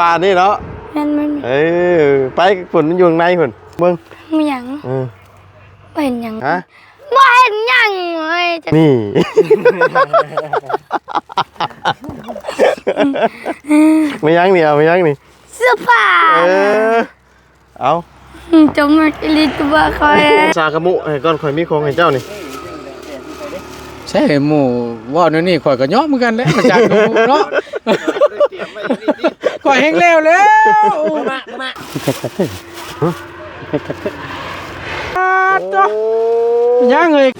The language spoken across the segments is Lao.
ປານນີ້ເນາະ ແມ່ນ ແມ່ນ ເອີ ໄປພຸ້ນ ມັນຢູ່ຂ້າງໃນພຸ້ນ ເບິ່ງ ບໍ່ຫຍັງ ເອີ ບໍ່ເຫັນຫຍັງ ຮະ ບໍ່ເຫັນຫຍັງເວີຍ ນີ້ ແມ່ນຫຍັງນີ້ ເອົາ ແມ່ນຫຍັງນີ້ ເສື້ອຜ້າ ເອີ ເອົາ ອືມ ເຈົ້າມັກອີ່ຫຼີຕົວະຂ້ອຍ ສາກະມຸໃຫ້ກ່ອນ ຂ້ອຍມີຂອງໃຫ້ເຈົ້ານີ້ ໃຊ່ ໝູ່ເວົ້າແນວນີ້ ຂ້ອຍກໍຍອມຄືກັນແຫຼະ ມາຈາກໝູ່ເນາະ ຂ້ອຍແຮ່ງແລ້ວແລ້ວ ມາ ມາ ມາ ຮະ ໂອ້ ຍັງເອີຍ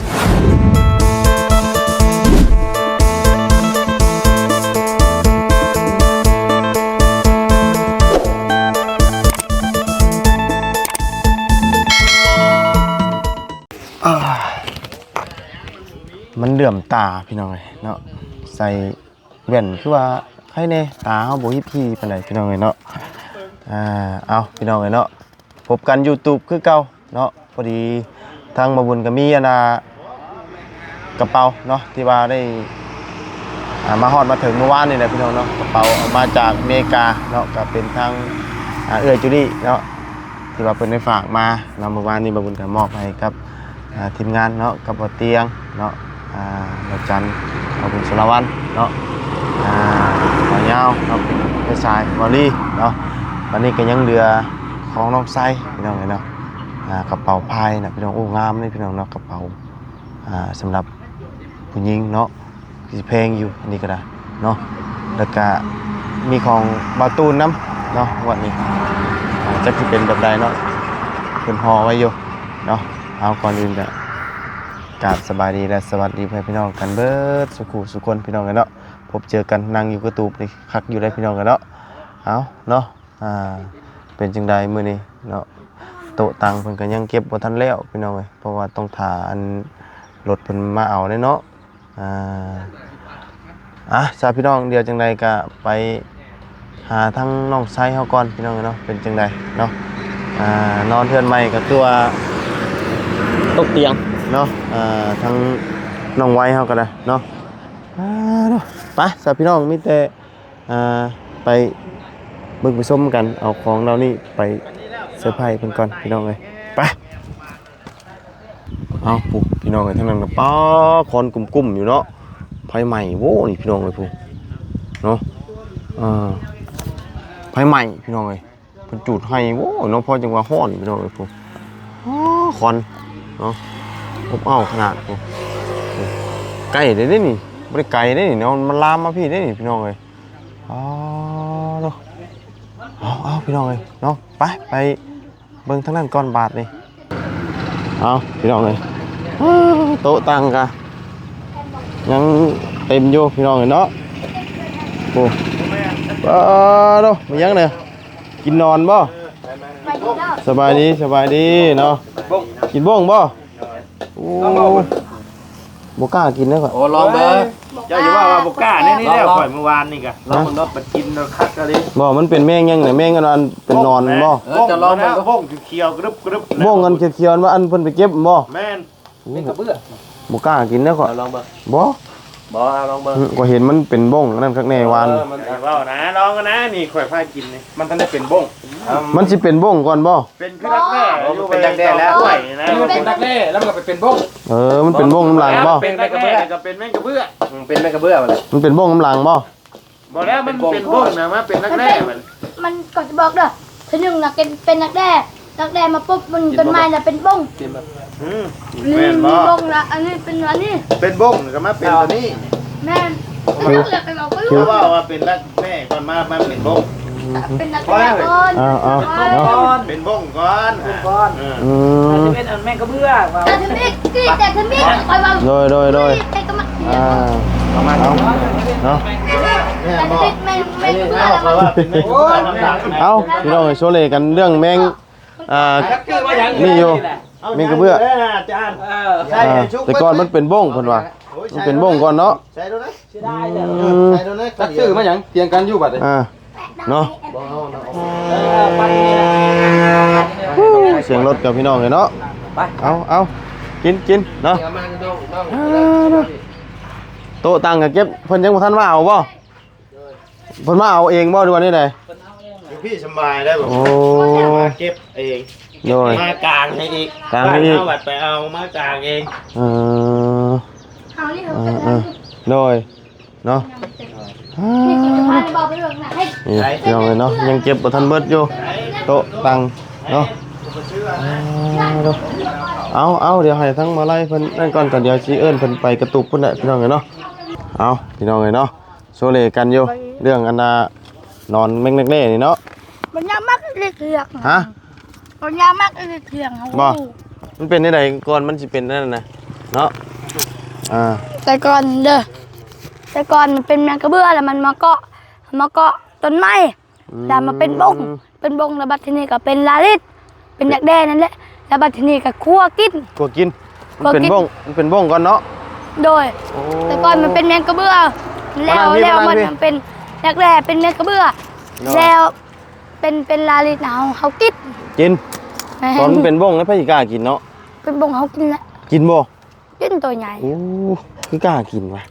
ອາ ມັນເຫຼືອມຕາພີ່ນ້ອງເອີຍເນາະ ໃສ່ແວ່ນຄືວ່າໄຄແດ່ ຕາເຮົາບໍ່ຮີບຮີປານໃດພີ່ນ້ອງເອີຍເນາະ ອາ ເອົາ ພີ່ນ້ອງເອີຍເນາະ ພົບກັນ YouTube ຄືເກົ່າເນາະ ພໍດີທາງບ່າວບຸນກໍມີອັນນ່າ ກະເປົາເນາະ ທີ່ວ່າໄດ້ ອ່າ ມາຮອດມາເຖິງມື້ວານນີ້ແຫຼະພີ່ນ້ອງເນາະ ກະເປົາເອົາມາຈາກອາເມລິກາເນາະ ກໍເປັນທາງ ອ່າ ເອື້ອຍຈູລີເນາະ ທີ່ວ່າເພິ່ນໄດ້ຝາກມາເນາະ ມື້ວານນີ້ບ່າວບຸນກໍມອບໃຫ້ກັບ ອ່າ ທີມງານເນາະ ກັບບ່າວຕຽງເນາະ ອ່າ ບ່າວຈັນ ບ່າວບຸນ ສາລະວັນເນາະ ອ່າ ບ່າວຍາວເນາະ ເປັນເອື້ອຍຊາຍ ບ່າວລີເນາະ ບາດນີ້ກໍຍັງເຫຼືອຂອງນ້ອງໄຊພີ່ນ້ອງເອີຍເນາະ ອ່າ ກະເປົາພາຍນະພີ່ນ້ອງ ໂອ້ ງາມເດ້ພີ່ນ້ອງເນາະ ກະເປົາ ອ່າ ສຳລັບຜູ້ຍິງເນາະ ຄືຊິແພງຢູ່ ອັນນີ້ກໍໄດ້ເນາະ ແລ້ວກະມີຂອງບ່າວຕູນນຳເນາະ ງວດນີ້ ອ່າ ຈັກຊິເປັນແບບໃດເນາະ ເພິ່ນຫໍ່ໄວ້ຢູ່ເນາະ ເອົາ ກ່ອນອື່ນກະກາບສະບາຍດີ ແລະ ສະຫວັດດີພໍ່ແມ່ພີ່ນ້ອງກັນເບິດສູ່ຄູ່ສູ່ຄົນພີ່ນ້ອງເອີຍເນາະ ພົບເຈີກັນ ນັ່ງຢູ່ກະຕູບນີ້ຄັກຢູ່ເດ້ພີ່ນ້ອງເອີຍເນາະ ເອົາເນາະ ອ່າ ເປັນຈັ່ງໃດມື້ນີ້ເນາະ ໂຕະຕັ່ງເພິ່ນກໍຍັງເກັບບໍ່ທັນແລ້ວພີ່ນ້ອງເອີຍ ເພາະວ່າຕ້ອງຖ້າອັນລົດເພິ່ນມາເອົາເດ້ເນາະ ອ່າ ອ່ະ ຊະພີ່ນ້ອງ ດຽວຈັ່ງໃດກໍໄປຫາທາງນ້ອງໄຊເຮົາກ່ອນພີ່ນ້ອງເອີຍເນາະ ເປັນຈັ່ງໃດເນາະ ອ່າ ນອນເຮືອນໃໝ່ກໍຄືວ່າຕົກຕຽງເນາະ ອ່າ ທາງນ້ອງໄວເຮົາກໍໄດ້ເນາະ ອ່າ ເນາະ ໄປ ຊະພີ່ນ້ອງ ມີແຕ່ ອ່າ ໄປເບິ່ງໄປຊົມກັນ ເອົາຂອງເຫຼົ່ານີ້ໄປເຊີໄພຣສ໌ເພິ່ນກ່ອນພີ່ນ້ອງເອີຍ ໄປ ເອົາ ພຸ້ນພີ່ນ້ອງເອີຍ ທາງນັ້ນກໍ ປາ ຄວັນກຸ້ມໆຢູ່ເນາະ ໄຟໄໝ້ໂວ້ນີ້ພີ່ນ້ອງເອີຍ ພຸ້ນເນາະ ເອີ ໄຟໄໝ້ພີ່ນ້ອງເອີຍ ເພິ່ນຈູດໄຮ່ໂວ້ເນາະ ພໍຈັ່ງວ່າຮ້ອນພີ່ນ້ອງເອີຍ ພຸ້ນ ອໍ ຄວັນເນາະ ອົບອ້າວຂະໜາດ ພຸ້ນ ໃກ້ເດ້ນີ້ ບໍ່ໄດ້ໄກເດ້ນີ້ເນາະ ມັນລາມມາພີ້ເດ້ນີ້ພີ່ນ້ອງເອີຍ ອໍ ເນາະ ເອົາ ເອົາ ພີ່ນ້ອງເອີຍເນາະ ໄປ ໄປເບິ່ງທາງນັ້ນກ່ອນບາດນີ້ ເອົາ ພີ່ນ້ອງເອີຍ ໂຕະຕັ່ງກະຍັງເຕັມຢູ່ພີ່ນ້ອງເອີຍເນາະ ໂອ້ ປາໂທ້ ແມ່ນຫຍັງນີ້ ກິນນອນບໍ່? ສະບາຍດີ ສະບາຍດີເນາະ ກິນບົ້ງບໍ່? ໂອ້ ບໍ່ກ້າກິນເດ້ຂ້ອຍ ໂອ້ ລອງເບິ່ງ ເຈົ້າຢ່າວ່າວ່າບໍ່ກ້າແນວນີ້ແລ້ວ ລອງ ຂ້ອຍມື້ວານນີ້ກະ ລອງເບິ່ງເນາະ ມັນກິນຄັກອີ່ຫຼີ ບໍ່ ມັນເປັນແມງຫຍັງນະ ແມງອັນນັ້ນເປັນໜອນບໍ່? ເອີ ເຈົ້າລອງເບິ່ງດູ ບົ້ງຂຽວໆ ກະດຶບກະດຶບ ບົ້ງອັນຂຽວໆ ອັນວ່າອັນເພິ່ນໄປເກັບບໍ່? ແມ່ນ ເປັນກະເບື້ອ ບໍ່ກ້າກິນເດ້ຂ້ອຍ ລອງເບິ່ງ ບໍ່ ບໍ່ ເອົາລອງເບິ່ງ ຂ້ອຍເຫັນມັນເປັນບົ້ງອັນນັ້ນຄັກແນ່ວານ ເອີ ມັນ ເວົ້ານະ ລອງນະ ນີ້ຂ້ອຍພາກິນນີ້ ມັນທັນໄດ້ເປັນບົ້ງ ມັນຊິເປັນບົ້ງກ່ອນບໍ່? ເປັນຄືດັກແດ້ ເປັນດັກແດ້ແລ້ວ ເປັນດັກແດ້ແລ້ວມັນກໍໄປເປັນບົ້ງ ເອີ ມັນເປັນບົ້ງນຳຫຼັງບໍ່? ເປັນດັກແດ້ກໍເປັນແມງກະເບື້ອ ເປັນແມງກະເບື້ອ ມັນເປັນບົ້ງນຳຫຼັງບໍ່? ບໍ່ແລ້ວ ມັນເປັນບົ້ງນະ ມາເປັນດັກແດ້ ມັນ ມັນກໍຈະບອກເດີ ເທື່ອໜຶ່ງນະເປັນ ເປັນດັກແດ້ ດັກແດ້ມາປຸບ ມັນຕົ້ນໄມ້ລະເປັນບົ້ງ ອືມ ແມ່ນບໍ່? ມີບົ້ງລະ ອັນນີ້ເປັນອັນນີ້ ເປັນບົ້ງກໍມາເປັນຕົວນີ້ ແມ່ນ ເພິ່ນເວົ້າວ່າເປັນດັກແດ້ກ່ອນ ມາ ມາເປັນບົ້ງ ເປັນດັກແດ້ກ່ອນ ເອົາ ເອົາ ເປັນບົ້ງກ່ອນ ເປັນບົ້ງກ່ອນ ອືມ ອືມ ແມ່ນກະເບື້ອ ແຕ່ທຳອິດ ແຕ່ທຳອິດ ຂ້ອຍວ່າ ໂດຍ ໂດຍ ໂດຍ ແຕ່ກໍມາ ອ່າ ເອົາ ເນາະ ແມ່ນບໍ່? ເອົາ ພີ່ນ້ອງເອີຍ ໂຊເລກັນເລື່ອງແມງ ອ່າ ນີ້ຢູ່ ແມງກະເບື້ອ ເອີ ແຕ່ກ່ອນມັນເປັນບົ້ງເພິ່ນວ່າ ມັນເປັນບົ້ງກ່ອນເນາະ ໃສ່ໂດນນະ ອືມ ຈັກຊື່ມາຫຍັງ ຖຽງກັນຢູ່ບັດນີ້ ອ່າ ເນາະ ສຽງລົດກັບພີ່ນ້ອງເອີຍເນາະ ໄປ ເອົາ ເອົາ ກິນ ກິນເນາະ ໂຕະຕັ່ງກະເກັບ ເພິ່ນຍັງບໍ່ທັນມາເອົາບໍ່? ເພິ່ນມາເອົາເອງບໍ່ ຫຼືວ່າແນວໃດ? ເພິ່ນເອົາເອງ ພີ່ສະບາຍໄດ້ບໍ່? ໂອ້ ມາເກັບເອງ ໂດຍ ມາກາງໃຫ້ອີກ ກາງໃຫ້ອີກ ບ້ານເຮົາບັດໄປເອົາມາກາງເອງ. ເອີ ເອົານີ້ ເອີ ເອີ ໂດຍ ເນາະ ນີ້ ພີ່ນ້ອງເອີຍເນາະ ຍັງເກັບບໍ່ທັນເບິດຢູ່ ໂຕະຕັ່ງເນາະ. ເອົາ ເອົາ ດຽວໃຫ້ທາງມາໄລເພິ່ນນັ້ນກ່ອນ ກໍດຽວຊິເອີ້ນເພິ່ນໄປກະຕຸກພຸ້ນແຫຼະ ພີ່ນ້ອງເອີຍເນາະ. ເອົາ ພີ່ນ້ອງເອີຍເນາະ ໂຊເລກັນຢູ່ເລື່ອງອັນນ່າ ນອນແມັກແນັກແດ່ນີ້ເນາະ. ບັນຍາມັກເລັກເຖືອກ ຮະ? ບັນຍາມັກເລັກເຖືອກ ບໍ່ ມັນເປັນຈັ່ງໃດກ່ອນມັນຊິເປັນນັ້ນນະເນາະ. ອ່າ ແຕ່ກ່ອນເດີ ແຕ່ກ່ອນມັນເປັນແມງກະເບື້ອ ແລ້ວມັນມາເກາະ ມາເກາະຕົ້ນໄມ້ ອືມ ແລ້ວມາເປັນບົ້ງ ເປັນບົ້ງ ແລ້ວບັດທີນີ້ກໍເປັນລາລິດ ເປັນ ເປັນ ຢາກແດ້ນັ້ນແຫຼະ ແລ້ວບັດທີນີ້ກໍຂົ້ວກິນ ຂົ້ວກິນ ມັນເປັນ ຂົ້ວກິນ ບົ້ງ ມັນເປັນບົ້ງກ່ອນເນາະ. ໂດຍ ໂອ້ ແຕ່ກ່ອນມັນເປັນແມງກະເບື້ອ ແລ້ວ ມານັ່ງພີ່ ແລ້ວ ມານັ່ງ ມັນ ພີ່ ເປັນ ຢາກແດ້ເປັນແມງກະເບື້ອ ໂດຍ ແລ້ວເປັນ ເປັນລາລິດ ເຮົາ ເຮົາກິນ ກິນ ແມ່ນ ຕອນມັນເປັນບົ້ງນະ ໃຜຊິກ້າກິນເນາະ. ເປັນບົ້ງເຮົາກິນແຫຼະ ກິນບໍ່? ກິນ ໂຕໃຫຍ່ ໂອ້ ຄືກ້າກິນວະ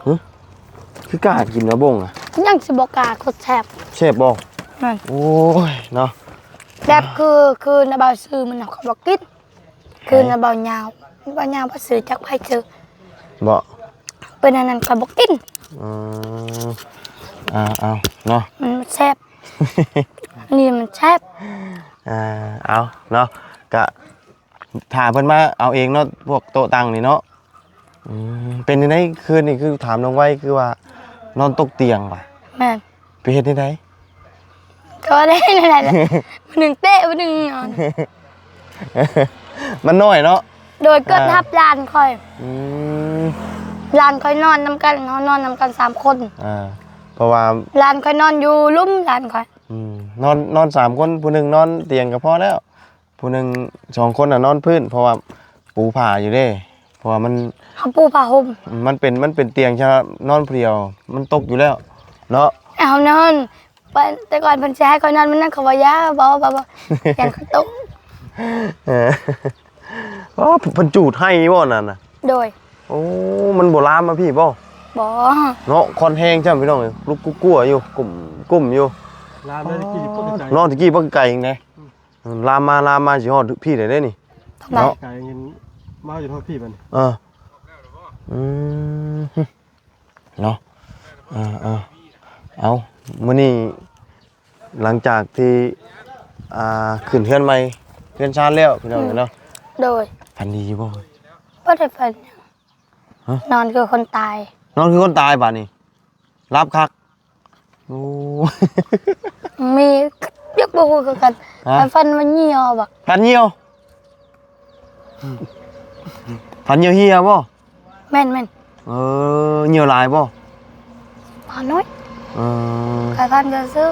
ຮະ ຄືກ້າກິນວະບົ້ງອະ ຍັງຊິບໍ່ກ້າ ໂຄດແຊບ ແຊບບໍ່? ແມ່ນ ໂອ້ຍເນາະ ແບບຄື ຄືນ້າບ່າວຊື້ມັນນະ ຂ້ອຍບໍ່ກິນ ຄື ເອີ ນ້າບ່າວຍາວ ນ້າບ່າວຍາວບໍ່ຊື້ ຈັກໃຜຊື້ບໍ່ ເປັນອັນນັ້ນຂ້ອຍບໍ່ກິນ. ອືມ ອ່າ ເອົາເນາະ ມັນແຊບ ອັນນີ້ມັນແຊບ ອ່າ ເອົາເນາະ ກະ ຖ້າເພິ່ນມາເອົາເອງເນາະ ພວກໂຕະຕັ່ງນີ້ເນາະ. ອືມ ເປັນຈັ່ງໃດຄືນນີ້ ຄືຖາມນ້ອງໄວ ຄືວ່ານອນຕົກຕຽງວ່າ? ແມ່ນ ໄປເຮັດຈັ່ງໃດ? ກໍໄດ້ນັ້ນແຫຼະ ຜູ້ໜຶ່ງເຕະ ຜູ້ໜຶ່ງນອນ ມັນນ້ອຍເນາະ. ໂດຍ ເກີດ ອ່າ ຮັບຫຼານຂ້ອຍ ອືມ ຫຼານຂ້ອຍນອນນຳກັນ ເຮົານອນນຳກັນສາມຄົນ ອ່າ ເພາະວ່າຫຼານຂ້ອຍນອນຢູ່ລຸ່ມ ຫຼານຂ້ອຍ ອືມ ນອນ ນອນສາມຄົນ ຜູ້ໜຶ່ງນອນຕຽງກໍພໍແລ້ວ. ຜູ້ໜຶ່ງ ສອງຄົນນະນອນພື້ນ ເພາະວ່າປູຜ້າຢູ່ເດ້ ເພາະວ່າມັນ ເຮົາປູຜ້າຫົ່ມ ມັນເປັນ ມັນເປັນຕຽງຊະນອນຜູ້ດຽວ ມັນຕົກຢູ່ແລ້ວເນາະ. ເຮົານອນ ແຕ່ກ່ອນເພິ່ນຊິໃຫ້ຂ້ອຍນອນ ມື້ນັ້ນຂ້ອຍວ່າຢ່າ ບໍ່ ບໍ່ ບໍ່ ຢ້ານຂ້ອຍຕົກ. ເອີ ອໍ ເພິ່ນຈູດໃຫ້ບໍ່ນັ້ນນະ? ໂດຍ ໂອ້ ມັນບໍ່ລາມມາພີ້ບໍ່? ບໍ່ ເນາະ ຄວັນແຮງຈ້ຳ ພີ່ນ້ອງເອີຍ ລຸກກຸ້ວໆຢູ່ ກຸ້ມ ກຸ້ມຢູ່ ລາມມາແຕ່ກີ້ປະໄກ ເນາະ ແຕ່ກີ້ປະໄກຈັ່ງໃດ ອືມ ລາມມາ ລາມມາຊິຮອດພີ້ໄດ້ເດ້ນີ້ ເນາະ ໄກເຫັນມາຈົນຮອດພີ້ບັດນີ້ ເອີ ອືມ ເນາະ ເອີ ເອີ ເອົາ ມື້ນີ້ຫຼັງຈາກທີ່ ອ່າ ຂຶ້ນເຮືອນໃໝ່ ເຮືອນຊານແລ້ວ ພີ່ນ້ອງເອີຍເນາະ ໂດຍ ຝັນດີຢູ່ບໍ່? ບໍ່ໄດ້ຝັນຫຍັງ ຮະ? ນອນຄືຄົນຕາຍ ນອນຄືຄົນຕາຍບາດນີ້ ຫຼັບຄັກ ໂອ້ ມີ ຍັງບໍ່ຮູ້ຄືກັນ ຮະ? ໄປຝັນວ່າຍ່ຽວບັກ ຝັນຍ່ຽວ ຝັນຍ່ຽວເຫຍບໍ່? ແມ່ນໆ ເອີ ຍ່ຽວຫຼາຍບໍ່? ບໍ່ນ້ອຍ ເອີ ໄປຝັນຊື່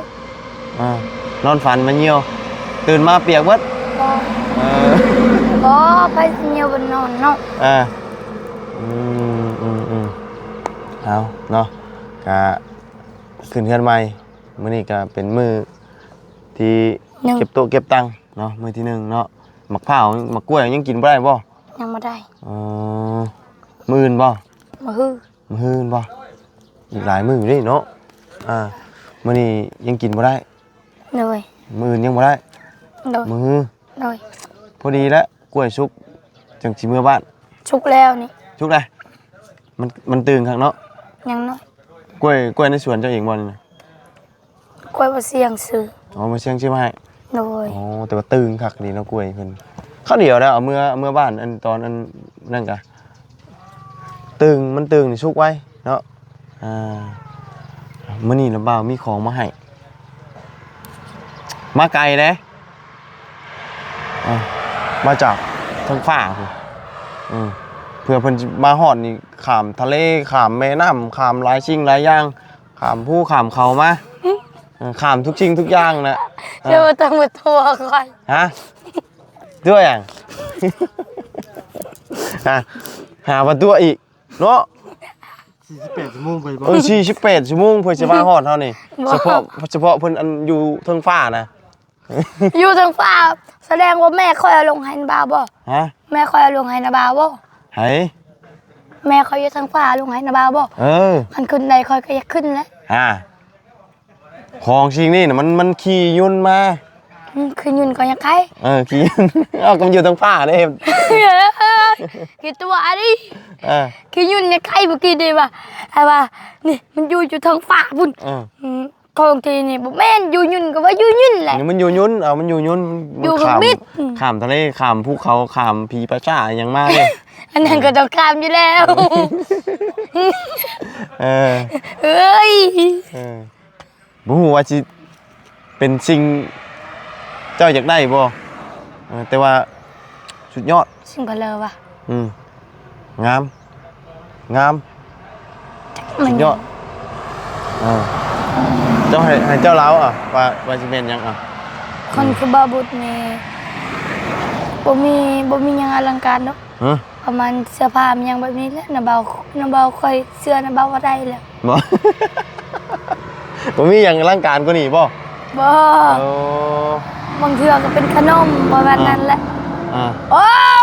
ໆ ອ່າ ນອນຝັນວ່າຍ່ຽວ ຕື່ນມາປຽກເບິດ ບໍ່ ເອີ ບໍ່ ໃຜຊິຍ່ຽວບໍ່ນອນເນາະ ອ່າ ອືມ ອືມ ອືມ ເອົາເນາະ ກະ ຂຶ້ນເຮືອນໃໝ່ ມື້ນີ້ກໍເປັນມື້ທີໜຶ່ງ ເກັບໂຕະເກັບຕັ່ງເນາະ ມື້ທີໜຶ່ງເນາະ ໝາກພ້າວ ໝາກກ້ວຍຍັງກິນບໍ່ໄດ້ບໍ່? ຍັງບໍ່ໄດ້ ເອີ ມື້ອື່ນບໍ່? ມື້ຮື ມື້ຮືບໍ່? ອີກຫຼາຍມື້ເດ້ເນາະ ອ່າ ມື້ນີ້ຍັງກິນບໍ່ໄດ້ ໂດຍ ມື້ອື່ນຍັງບໍ່ໄດ້ ໂດຍ ມື້ຮື ໂດຍ ພໍດີແລ້ວ ກ້ວຍສຸກຈັ່ງຊິເມືອບ້ານ ສຸກແລ້ວນີ້ ສຸກແລ້ວ ມັນ ມັນຕຶງຄັກເນາະ ຍັງນ້ອຍ ກ້ວຍ ກ້ວຍໃນສວນເຈົ້າເອງບໍ່ນີ້ນະ? ກ້ວຍບໍ່ສ່ຽງຊື້ ອໍ ບໍ່ສ່ຽງຊື້ມາໃຫ້ ໂດຍ ອໍ ແຕ່ວ່າຕຶງຄັກດີເນາະ ກ້ວຍເພິ່ນ ຄາວດຽວແລ້ວເອົາເມືອ ເມືອບ້ານ ອັນຕອນອັນນັ້ນກະຕຶງ ມັນຕຶງນີ້ສຸກໄວເນາະ ອ່າ ມື້ນີ້ລະບ່າວມີຂອງມາໃຫ້ ມາໄກເດ້ ອ່າ ມາຈາກທາງຟ້າພຸ້ນ ເອີ ເພື່ອເພິ່ນຊິມາຮອດນີ້ ຂ້າມທະເລ ຂ້າມແມ່ນ້ຳ ຂ້າມຫຼາຍສິ່ງຫຼາຍຢ່າງ ຂ້າມພູຂ້າມເຂົາມາ ເອີ ຂ້າມທຸກສິ່ງທຸກຢ່າງນະ ເອີ ເຈົ້າບໍ່ຕ້ອງມາຕົວະຂ້ອຍ ຮະ? ຕົວະຫຍັງ? ຮະ? ຫາວ່າຕົວະອີກເນາະ ສີ່ສິບແປດຊົ່ວໂມງໄປບໍ່? ເອີ ສີ່ສິບແປດຊົ່ວໂມງເພື່ອຊິມາຮອດເຮົານີ້ ບໍ່ ສະເພາະ ສະເພາະເພິ່ນອັນຢູ່ເທິງຟ້ານະ ຢູ່ເທິງຟ້າ ສະແດງວ່າແມ່ຂ້ອຍເອົາລົງໃຫ້ນະບ່າວບໍ່? ຮະ? ແມ່ຂ້ອຍເອົາລົງໃຫ້ນະບ່າວບໍ່? ໃຜ? ແມ່ຂ້ອຍຢູ່ເທິງຟ້າເອົາລົງໃຫ້ນະບ່າວບໍ່? ເອີ ຄັນຂຶ້ນໄດ້ຂ້ອຍກໍຢາກຂຶ້ນແຫຼະ ອ່າ ຂອງສິ່ງນີ້ນະ ມັນ ມັນຂີ່ຍົນມາ. ອືມ ຂີ່ຍົນກໍຍັງໄຄ. ເອີ ຂີ່ ເອົາ ກໍມັນຢູ່ທາງຟ້າເດ້. ຂີ້ຕົວະອັນນີ້. ເອີ ຂີ່ຍົນຍັງໄຄ ເມື່ອກີ້ນີ້ວ່າ ອ້າຍວ່າ ນີ້ ມັນຢູ່ ຢູ່ທາງຟ້າພຸ້ນ. ເອີ ອືມ ຂອງທີ່ນີ້ບໍ່ແມ່ນຢູ່ຍົນ ກໍວ່າຢູ່ຍົນແຫຼະ. ນີ້ມັນຢູ່ຍົນ ເອົາ ມັນຢູ່ຍົນ ມັນ ຢູ່ເຄື່ອງບິນ ຂ້າມທະເລ ຂ້າມພູເຂົາ ຂ້າມຜີປ່າຊ້າຫຍັງມາເດ້. ອັນນັ້ນກໍຕ້ອງຂ້າມຢູ່ແລ້ວ. ເອີ ເອີຍ ເອີ ບໍ່ຮູ້ວ່າຊິເປັນສິ່ງເຈົ້າຢາກໄດ້ບໍ່? ເອີ ແຕ່ວ່າສຸດຍອດ ສິ່ງເພິ່ນເລີວ່າ ອືມ ງາມ ງາມ ສຸດຍອດ. ເອີ ເຈົ້າໃຫ້ ໃຫ້ເຈົ້າລາວ ອ່າ ວ່າ ວ່າຊິແມ່ນຫຍັງ ອ່າ? ຄົນຄືບ່າວບຸດນີ້ ບໍ່ມີ ບໍ່ມີຫຍັງອະລັງການດອກ. ຮະ? ປະມານເສື້ອຜ້າມີຫຍັງແບບນີ້ແຫຼະ ນ້າບ່າວ ນ້າບ່າວຂ້ອຍເຊື່ອນ້າບ່າວວ່າໄດ້ແຫຼະ. ບໍ່ ບໍ່ມີຫຍັງອະລັງການກວ່ານີ້ບໍ່? ບໍ່. ໂອ້ ບາງເທື່ອກໍເປັນຂະໜົມປະມານນັ້ນແຫຼະ. ອ່າ ໂອ້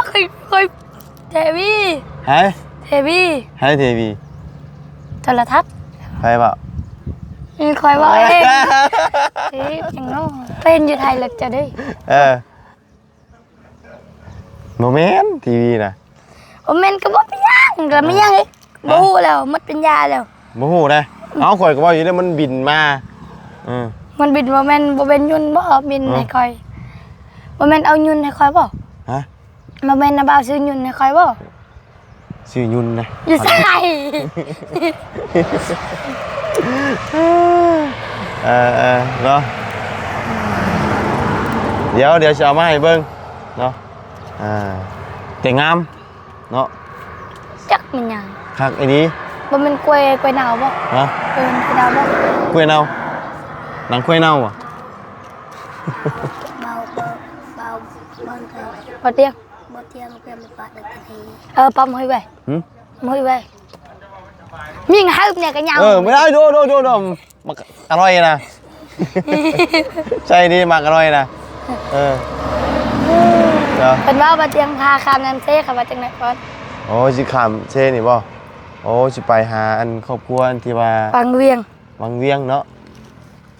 ຂ້ອຍ ຂ້ອຍ ເທວີ ໃຜ? ເທວີ ໃຜເທວີ? ໂທລະທັດ. ໃຜເວົ້າ? ອືມ ຂ້ອຍເວົ້າເອງ. ເອີ ຫຍັງເນາະ ໄປເຫັນຢູ່ໄທແລ້ວເຈົ້າເດ້. ເອີ ບໍ່ແມ່ນ ທີວີນະ. ບໍ່ແມ່ນກໍບໍ່ເປັນຫຍັງ ກໍບໍ່ມີຫຍັງອີກ. ຮະ? ບໍ່ຮູ້ແລ້ວ ໝົດປັນຍາແລ້ວ. ບໍ່ຮູ້ນະ. ເອົ້າ ຂ້ອຍກໍເວົ້າຢູ່ເດ້ ມັນບິນມາ. ເອີ ມັນບິນ ບໍ່ແມ່ນ ບໍ່ແມ່ນຍົນບໍ່ ບິນໃຫ້ຂ້ອຍ. ບໍ່ແມ່ນເອົາຍົນໃຫ້ຂ້ອຍບໍ່? ຮະ? ບໍ່ແມ່ນນ້າບ່າວຊື້ຍົນໃຫ້ຂ້ອຍບໍ່? ຊື້ຍົນນະ. ຢູ່ໃສ? ເອີ ເອີ ເນາະ ດຽວ ດຽວຊິເອົາມາໃຫ້ເບິ່ງເນາະ. ອ່າ ແຕ່ງາມເນາະ. ຈັກແມ່ນຫຍັງ? ຄັກອີ່ຫຼີ. ບໍ່ແມ່ນກ້ວຍ ກ້ວຍເນົ່າບໍ່? ຮະ? ເອີ ກ້ວຍເນົ່າບໍ່? ກ້ວຍເນົ່າ. ໜັງກ້ວຍເນົ່າບໍ່? ເບົາ ເບົາ ເບົາ ເບົາ ບໍ່ຕຽງ ບໍ່ຕຽງ ເພື່ອມາປະດັກກະເທ. ເອີ ປ້ຳຫ້ອຍໄວ້. ຫື? ຫ້ອຍໄວ້. ມີຫຍັງໃຫ້ແດ່ກໍຍາວ. ເອີ ບໍ່ໄດ້ ໂດ ໂດ ໂດ ໂດ. ມັກອະຮ່ອຍນະ. ໃຊ່ດີ ມັກອະຮ່ອຍນະ. ເອີ ເນາະ ເພິ່ນເວົ້າວ່າຕຽງພາຂ້າມນ້ຳເຊ ເຂົາວ່າຈັ່ງໃດກ່ອນ? ໂອ້ ຊິຂ້າມເຊນີ້ບໍ່? ໂອ້ ຊິໄປຫາອັນຄອບຄົວອັນທີ່ວ່າ ວັງວຽງ ວັງວຽງເນາະ.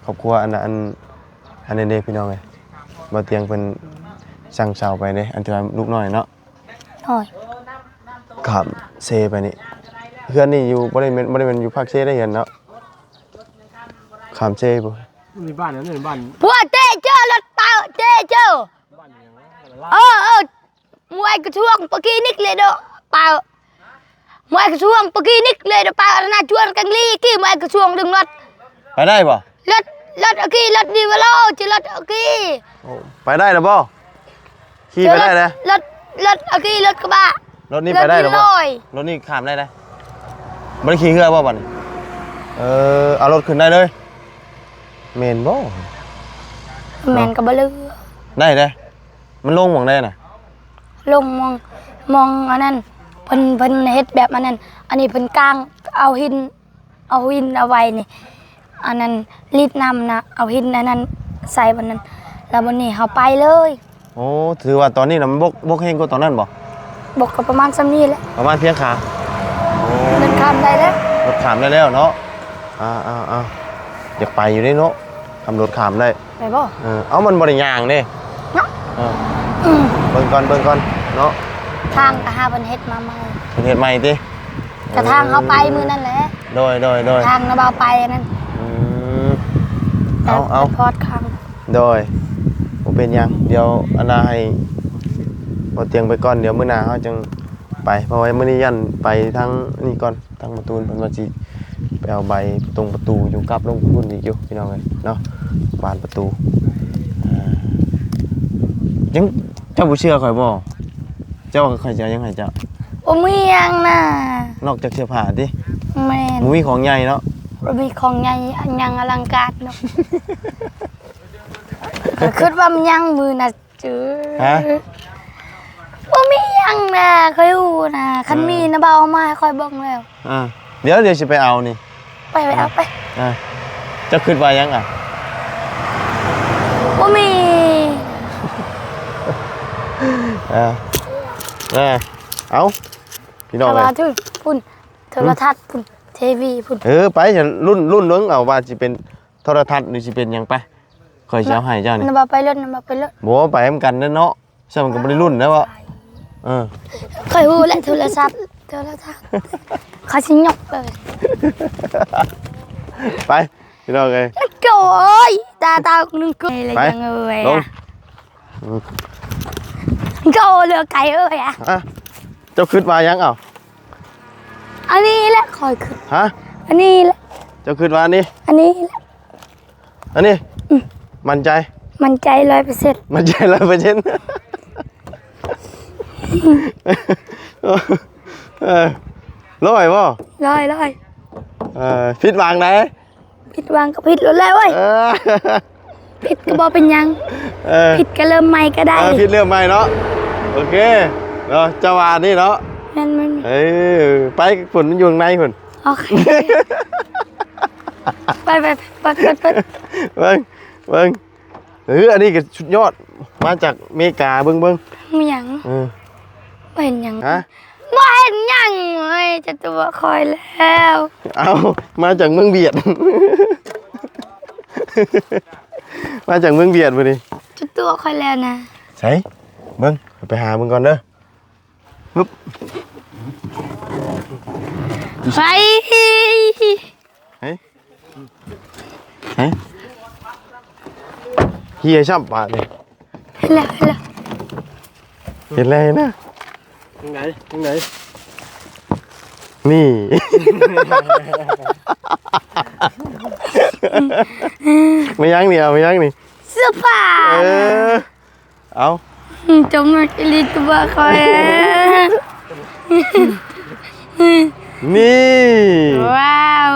ຄອບຄົວອັນ ອັນ ອັນນັ້ນເດ້ພີ່ນ້ອງເອີຍ ບ່າວຕຽງເພິ່ນສັ່ງເຊົ່າໄປເດ້ ອັນທີ່ວ່າລູກນ້ອຍເນາະ. ໂດຍ ຂ້າມເຊໄປນີ້ ເຮືອນນີ້ຢູ່ ບໍ່ໄດ້ແມ່ນ ບໍ່ໄດ້ແມ່ນຢູ່ພາກເຊໄດ້ເຮືອນເນາະ ຂ້າມເຊພຸ້ນ. ມີບ້ານນັ້ນ ບ້ານ ພວກເຕະເຈີລົດເປົາ ເຕະເຈີ ເອີ ເອີ ມວຍກະຊວງປະກີນິກເລໂດເປົາ ມວຍກະຊວງປະກີນິກເລໂດເປົາ ອັນນະຈວນກັງລີກີ ມວຍກະຊວງດຶງລົດ ໄປໄດ້ບໍ່? ລົດ ລົດອາກີ ລົດດີວາໂລ ຈະລົດອາກີ. ໂອ້ ໄປໄດ້ລະບໍ່? ຂີ່ໄປໄດ້ນະ ລົດ ລົດອາກີ ລົດກະບະ ລົດນີ້ໄປໄດ້ລະບໍ່? ລົດນີ້ຂ້າມໄດ້ນະ ບໍ່ໄດ້ຂີ່ເຮືອບໍ່ບັດນີ້? ເອີ ເອົາລົດຂຶ້ນໄດ້ເລີຍ ແມ່ນບໍ່? ແມ່ນກໍບໍ່ເຫຼືອ ໄດ້ເດ້. ມັນລົງໝ່ອງໃດນະ? ລົງໝ່ອງ ໝ່ອງອັນນັ້ນ ເພິ່ນ ເພິ່ນເຮັດແບບອັນນັ້ນ ອັນນີ້ເພິ່ນກາງເອົາຫີນ ເອົາຫີນເອົາໄວ້ນີ້ ອັນນັ້ນລີດນ້ຳນະ ເອົາຫີນອັນນັ້ນໃສ່ບ່ອນນັ້ນ ແລ້ວບ່ອນນີ້ເຮົາໄປເລີຍ. ໂອ້ ຖືວ່າຕອນນີ້ນະມັນບົກ ບົກແຮງກວ່າຕອນນັ້ນບໍ່? ບົກກໍປະມານສ່ຳນີ້ແຫຼະ ປະມານພຽງຂາ. ໂອ້ ລົດຂ້າມໄດ້ແລ້ວ ລົດຂ້າມໄດ້ແລ້ວເນາະ. ອ່າໆໆ ຢາກໄປຢູ່ເດ້ເນາະ ຂັບລົດຂ້າມໄດ້ ໄປບໍ່? ເອີ ເອົ້າ ມັນບໍ່ໄດ້ຍ່າງເດ້ເນາະ. ເອີ ອືມ ເບິ່ງກ່ອນ ເບິ່ງກ່ອນເນາະ. ທາງກໍຫາເພິ່ນເຮັດມາໃໝ່ ເພິ່ນເຮັດໃໝ່ຕິ? ກະທາງເຮົາໄປມື້ນັ້ນແຫຼະ. ໂດຍ ໂດຍ ໂດຍ ທາງນະບ່າວໄປອັນນັ້ນ. ອືມ ເອົາ ເອົາ ພອດຂ້າງ. ໂດຍ ບໍ່ເປັນຫຍັງ ດຽວອັນນ່າໃຫ້ບໍ່ຕຽງໄປກ່ອນ ດຽວມື້ໜ້າເຮົາຈັ່ງໄປ ເພາະວ່າມື້ນີ້ຢ້ານໄປທາງນີ້ກ່ອນ. ທາງປະຕູນເພິ່ນວ່າຊິໄປເອົາໃບປະຕົງປະຕູຢູ່ກັບລົງພຸ້ນອີກຢູ່ພີ່ນ້ອງເອີຍເນາະ ບານປະຕູ. ອ່າ ຍັງ ເຈົ້າບໍ່ເຊື່ອຂ້ອຍບໍ່? ເຈົ້າວ່າຂ້ອຍຈະເອົາຫຍັງໃຫ້ເຈົ້າ? ບໍ່ມີຫຍັງນະ ນອກຈາກເສື້ອຜ້າຕິ? ແມ່ນ ບໍ່ມີຂອງໃຫຍ່ເນາະ ບໍ່ມີຂອງໃຫຍ່ຫຍັງອະລັງການເນາະ. ຂ້ອຍຄິດວ່າມັນຍັງມື້ນະ. ເຈີ ຮະ? ບໍ່ມີຫຍັງນະ ຂ້ອຍຮູ້ນະ ຄັນມີ ເອີ ນະ ບ່າວເອົາມາໃຫ້ຂ້ອຍເບິ່ງແລ້ວ. ອ່າ ດຽວ ດຽວຊິໄປເອົານີ້ ໄປ ໄປເອົາໄປ. ອ່າ ເຈົ້າຄິດວ່າຫຍັງອ່ະ? ບໍ່ມີ. ອ່າ ອ່າ ເອົາ ພີ່ນ້ອງເອີຍ ໂທລະທັດພຸ້ນ ເອີ ໄປ ລຸ້ນ ລຸ້ນເບິ່ງເອົາວ່າຊິເປັນ ໂທລະທັດ ຫຼືຊິເປັນຫຍັງໄປ ຂ້ອຍຊິເອົາໃຫ້ເຈົ້ານີ້ ນຳເອົາໄປໂລດ ນຳເອົາໄປໂລດ ບໍ່ ໄປນຳກັນແຫຼະເນາະ ຊັ້ນມັນກໍບໍ່ໄດ້ລຸ້ນແລ້ວເບາະ ເອີ ຂ້ອຍຮູ້ແລ້ວ ໂທລະສັບ ໂທລະທັດ ຂ້ອຍຊິຍົກເລີຍ ໄປ ພີ່ນ້ອງເອີຍ ໂອ້ຍ ຕາ ຕາໜຶ່ງ ໄປ ເອີຍ ລົງ ກໍເຫຼືອໄກເອີຍ ຮະ ເຈົ້າຄິດວ່າຫຍັງເອົາ ອັນນີ້ແຫຼະຂ້ອຍຄິດ ຮະ ອັນນີ້ແຫຼະ ເຈົ້າຄິດວ່າອັນນີ້ ອັນນີ້ແຫຼະ ອັນນີ້ ອືມ ໝັ້ນໃຈ ໝັ້ນໃຈຮ້ອຍເປີເຊັນ ໝັ້ນໃຈຮ້ອຍເປີເຊັນ ເອີ ຮ້ອຍບໍ່ ຮ້ອຍ ຮ້ອຍ ເອີ ຜິດຫວັງໃດ ຜິດຫວັງກໍຜິດໂລດແຫຼະເວີຍ ເອີ ຜິດກໍບໍ່ເປັນຫຍັງ ເອີ ຜິດກໍເລີ່ມໃໝ່ກໍໄດ້ ເອີ ຜິດເລີ່ມໃໝ່ເນາະ ໂອເຄເນາະ ເຈົ້າວ່ານີ້ເນາະ ແມ່ນໆ ເອີ ໄປພຸ້ນ ມັນຢູ່ຂ້າງໃນພຸ້ນ ໂອເຄ ໄປໆ ໄປໆ ເບິ່ງ ເບິ່ງ ເອີ ອັນນີ້ກໍສຸດຍອດ ມາຈາກເມກາ ເບິ່ງ ເບິ່ງ ມີຫຍັງ ເອີ ບໍ່ເຫັນຫຍັງ ຮະ ບໍ່ເຫັນຫຍັງ ໂອ້ຍ ຈະຕົວະຂ້ອຍແລ້ວ ເອົ້າ ມາຈາກເມືອງຫວຽດ ມາຈາກເມືອງຫວຽດມື້ນີ້ ຈະຕົວະຂ້ອຍແລ້ວນະ ໃສ ເບິ່ງ ໄປຫາເບິ່ງກ່ອນເດີ ປຶບ ໃສ ເຮີ້ຍ ເຮີ້ຍ ເຮຍຊ້ຳບາດນີ້ ເຫັນແລ້ວ ເຫັນແລ້ວ ເຫັນແລ້ວນະ ທາງໃດ ທາງໃດ ນີ້ ແມ່ນຫຍັງນີ້ ເອົາ ແມ່ນຫຍັງນີ້ ເສື້ອຜ້າ ເອີ ເອົາ ອືມ ເຈົ້າມັກອີ່ຫຼີຕົວະຂ້ອຍ ນີ້ ວ້າວ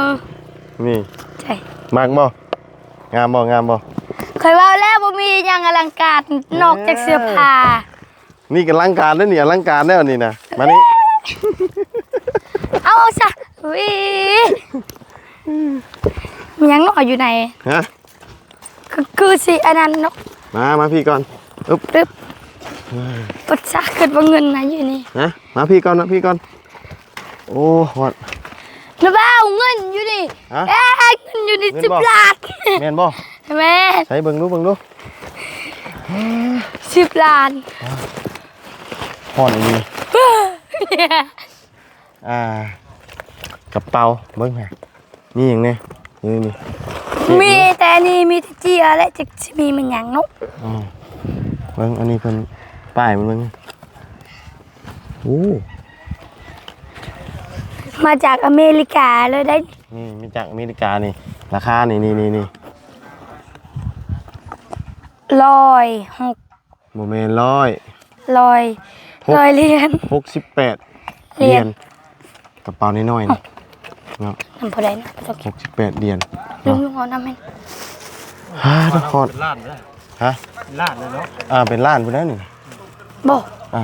ນີ້ ໃຈ ມັກບໍ່? ງາມບໍ່? ງາມບໍ່? ຂ້ອຍເວົ້າແລ້ວ ບໍ່ມີຫຍັງອະລັງການນອກຈາກເສື້ອຜ້າ ນີ້ກໍອະລັງການເດ້ນີ້ ອະລັງການແລ້ວນີ້ນະ ມານີ້ ເອົາຊະ ອຸ້ຍ ມີຫຍັງເນາະຢູ່ໃນ ຮະ? ຄື ຄືຊິອັນນັ້ນເນາະ ມາ ມາພີ້ກ່ອນ ອຶບ ປຶບ ປຶບຊະ ຄິດວ່າເງິນນະຢູ່ນີ້ ຮະ ມາພີ້ກ່ອນ ມາພີ້ກ່ອນ ໂອ້ ຮອດ ລະເວົ້າເງິນຢູ່ນີ້ ຮະ ເອີ ເງິນຢູ່ນີ້ ເງິນບໍ່? ສິບລ້ານ ແມ່ນບໍ່? ແມ່ນ ໃສເບິ່ງດູ ເບິ່ງດູ ສິບລ້ານ ຮອດອີ່ຫຼີ ອ່າ ກະເປົາ ເບິ່ງຫັ້ນ ມີຫຍັງແດ່? ນີ້ ນີ້ ມີແຕ່ອັນນີ້ ມີແຕ່ເຈ້ຍແຫຼະ ຈັກຊິມີແມ່ນຫຍັງເນາະ ອືມ ເບິ່ງ ອັນນີ້ເພິ່ນປ້າຍມັນເບິ່ງ ໂອ້ ມາຈາກອາເມລິກາເລີຍໄດ໋ ນີ້ ມາຈາກອາເມລິການີ້ ລາຄານີ້ ນີ້ ນີ້ ນີ້ ຮ້ອຍຫົກ ບໍ່ແມ່ນຮ້ອຍ ຮ້ອຍ ຫົກ ຮ້ອຍຫຼຽນ ຫົກສິບແປດຫຼຽນ ຫຼຽນ ກະເປົານ້ອຍໆນີ້ເນາະ ນຳຜູ້ໃດນະ ຫົກສິບແປດຫຼຽນ ລຸງ ເນາະ ລຸງເອົານຳແມ່ນ ຮາ ນະຄອນ ເປັນລ້ານເດີ ຮະ ເປັນລ້ານເລີຍເນາະ ອ່າ ເປັນລ້ານພຸ້ນແລ້ວນີ້ ບໍ່ ອ່າ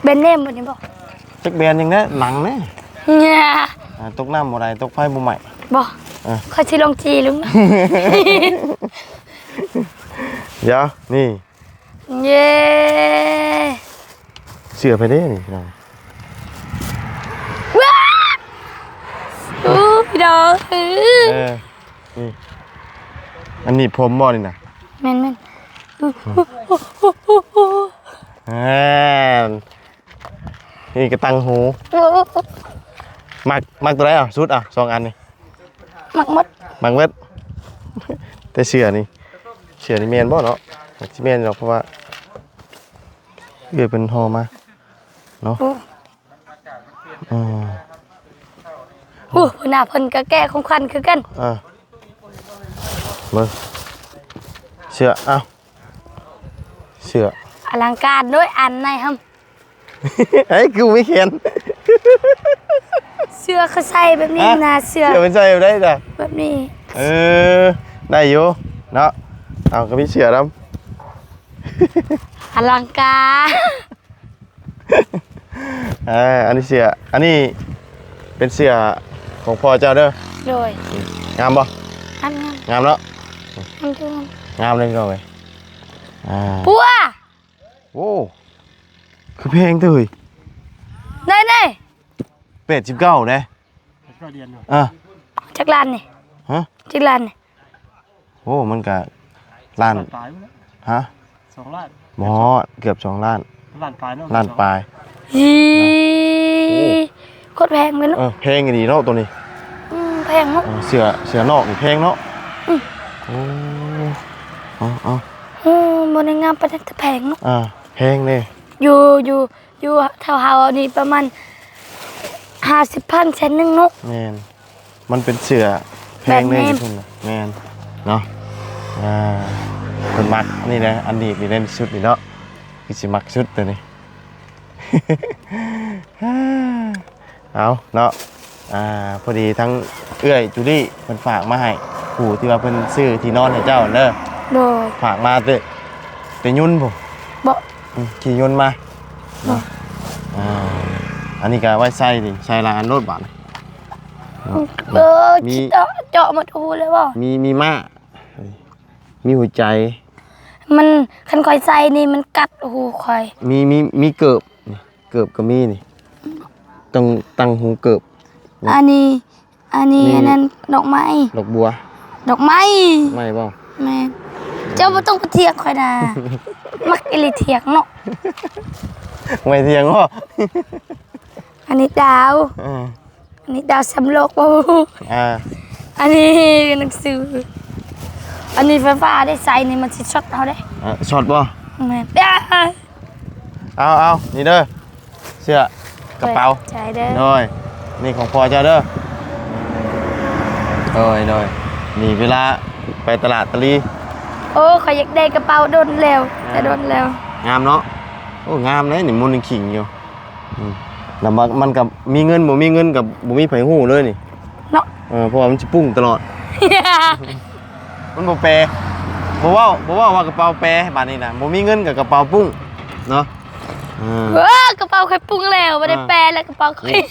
ແບຣນເນມບໍ່ນີ້ບໍ່ ຈັກແບຣນຫຍັງແດ່ ໜັງແດ່ ອ່າ ຕົກນ້ຳບໍ່ໄດ້ ຕົກໄຟບໍ່ໄໝ້ ບໍ່ ເອີ ຂ້ອຍຊິລອງຈີ່ລຸງ ດຽວ ນີ້ ເຢ້ ເສື້ອໃຜເດ້ນີ້ພີ່ນ້ອງ ວ້າ ໂອ້ ພີ່ນ້ອງ ເອີ ນີ້ ອັນນີ້ຜົມບໍ່ນີ້ນະ ແມ່ນໆ ແມ່ນ ນີ້ກະຕ່າງຫູ ມັກ ມັກໂຕໃດເອົາ ສຸດເອົາ ສອງອັນນີ້ ມັກໝົດ ມັກໝົດ ແຕ່ເສື້ອນີ້ ເສື້ອນີ້ແມ່ນບໍ່ເນາະ ມັກຊິແມ່ນດອກ ເພາະວ່າເອື້ອຍເພິ່ນຫໍ່ມາເນາະ ໂອ້ ອືມ ໂອ້ ເພິ່ນນະ ເພິ່ນກະແກະຂອງຂວັນຄືກັນ ອ່າ ເບິ່ງ ເສື້ອ ເອົ້າ ເສື້ອ ອະລັງການເດີ້ ອັນໃນຫັ້ນ ເຮີ້ຍ ຄືມີແຂນ ເສື້ອເຂົາໃສ່ແບບນີ້ນະ ເສື້ອ ເສື້ອເພິ່ນໃສ່ແບບໃດລະ ແບບນີ້ ເອີ ໄດ້ຢູ່ເນາະ ເອົາ ກໍມີເສື້ອນຳ ອະລັງການ ເອີ ອັນນີ້ເສື້ອ ອັນນີ້ເປັນເສື້ອຂອງພໍ່ເຈົ້າເດີ້ ໂດຍ ງາມບໍ່? ງາມ ງາມເນາະ ງາມ ງາມເລີຍພີ່ນ້ອງເອີຍ ອ່າ ປົວ ໂອ້ ຄືແພງແທ້ເຮີ້ຍ ໄດ້ໆ ແປດສິບເກົ້າເດ້ ເອີ ຈັກລ້ານນີ້? ຮະ? ຈັກລ້ານນີ້? ໂອ້ ມັນກະລ້ານ ລ້ານປາຍພຸ້ນແຫຼະ ຮະ ສອງລ້ານ ບໍ່ຮອດ ເກືອບສອງລ້ານ ລ້ານປາຍເນາະ ລ້ານປາຍ ອີ ໂອ້ ໂຄດແພງເລີຍເນາະ ເອີ ແພງອີ່ຫຼີເນາະໂຕນີ້ ອືມ ແພງເນາະ ເອີ ເສື້ອ ເສື້ອນອກນີ້ແພງເນາະ ອືມ ໂອ້ ເອົາໆ ໂອ້ ບໍ່ໄດ້ງາມປານໃດແຕ່ແພງເນາະ ອ່າ ແພງເດ້ ຢູ່ ຢູ່ ຢູ່ແຖວເຮົານີ້ປະມານຫ້າສິບພັນ ແສນໜຶ່ງເນາະ ແມ່ນ ມັນເປັນເສື້ອແພງເລີຍ ແບຣນເນມ ຢູ່ພຸ້ນນະ ແມ່ນເນາະ ອ່າ ເພິ່ນມັກອັນນີ້ແຫຼະ ອັນນີ້ ນີ້ເດ້ ຊຸດນີ້ເນາະ ຄືຊິມັກສຸດໂຕນີ້ ເອົາເນາະ ອ່າ ພໍດີທັງເອື້ອຍຈູລີເພິ່ນຝາກມາໃຫ້ ຜູ້ທີ່ວ່າເພິ່ນຊື້ທີ່ນອນໃຫ້ເຈົ້າເດີ ໂດຍ ຝາກມາແຕ່ ແຕ່ຍູນພຸ້ນ ບໍ່ ອືມ ຂີ່ຍູນມາ ເນາະ ອ່າ ອັນນີ້ກໍໄວ້ໃສ່ນີ້ ໃສ່ຫຼາຍອັນໂລດບາດນີ້ ເອີ ມີ ເຈາະ ເຈາະໝົດຮູເລີຍບໍ່ ມີ ມີມ້າ ມີຫົວໃຈ ມັນ ຄັນຂ້ອຍໃສ່ນີ້ມັນກັດຫູຂ້ອຍ ມີ ມີ ມີເກີບ ນີ້ເກີບກໍມີນີ້ ຕ້ອງຕັ້ງຫູເກີບ ອັນນີ້ ອັນນີ້ ນີ້ ອັນນັ້ນ ດອກໄມ້ ດອກບົວ ດອກໄມ້ ໄມ້ບໍ່ ແມ່ນ ເຈົ້າບໍ່ຕ້ອງໄປຖຽງຂ້ອຍນະ ມັກອີ່ຫຼີຖຽງເນາະ ໄມ້ຖຽງບໍ່ ອັນນີ້ດາວ ເອີ ອັນນີ້ດາວແຊມໂລກບໍ່ ອ່າ ອັນນີ້ໜັງສື ອັນນີ້ໄຟຟ້າໄດ້ໃສ່ນີ້ມັນຊິຊັອດເຮົາເດ້ ອ່າ ຊັອດບໍ່ ແມ່ນ ເອົາ ເອົາ ນີ້ເດີ ເສື້ອ ກະເປົາ ໃສ່ເດີ ໂດຍ ນີ້ຂອງພໍ່ເຈົ້າເດີ ໂດຍ ໂດຍ ນີ້ເວລາໄປຕະຫຼາດຕະຫຼີ ໂອ້ ຂ້ອຍຢາກໄດ້ກະເປົາດົນແລ້ວ ອ່າ ແຕ່ດົນແລ້ວ ງາມເນາະ ໂອ້ ງາມເດ້ນີ້ ໝູນຍັງຂີງຢູ່ ອືມ ແລ້ວມັນ ມັນກໍມີເງິນບໍ່ມີເງິນກໍບໍ່ມີໃຜຮູ້ເລີຍນີ້ ເນາະ ເອີ ເພາະວ່າມັນຊິປຸ້ງຕະຫຼອດ ມັນບໍ່ແປ ບໍ່ເວົ້າ ບໍ່ເວົ້າວ່າກະເປົາແປ ບາດນີ້ນະ ບໍ່ມີເງິນກໍກະເປົາປຸ້ງເນາະ ເອີ ເອີ ກະເປົາຂ້ອຍປຸ້ງແລ້ວ ບໍ່ໄດ້ແປແລ້ວກະເປົາຂ້ອຍ ນີ້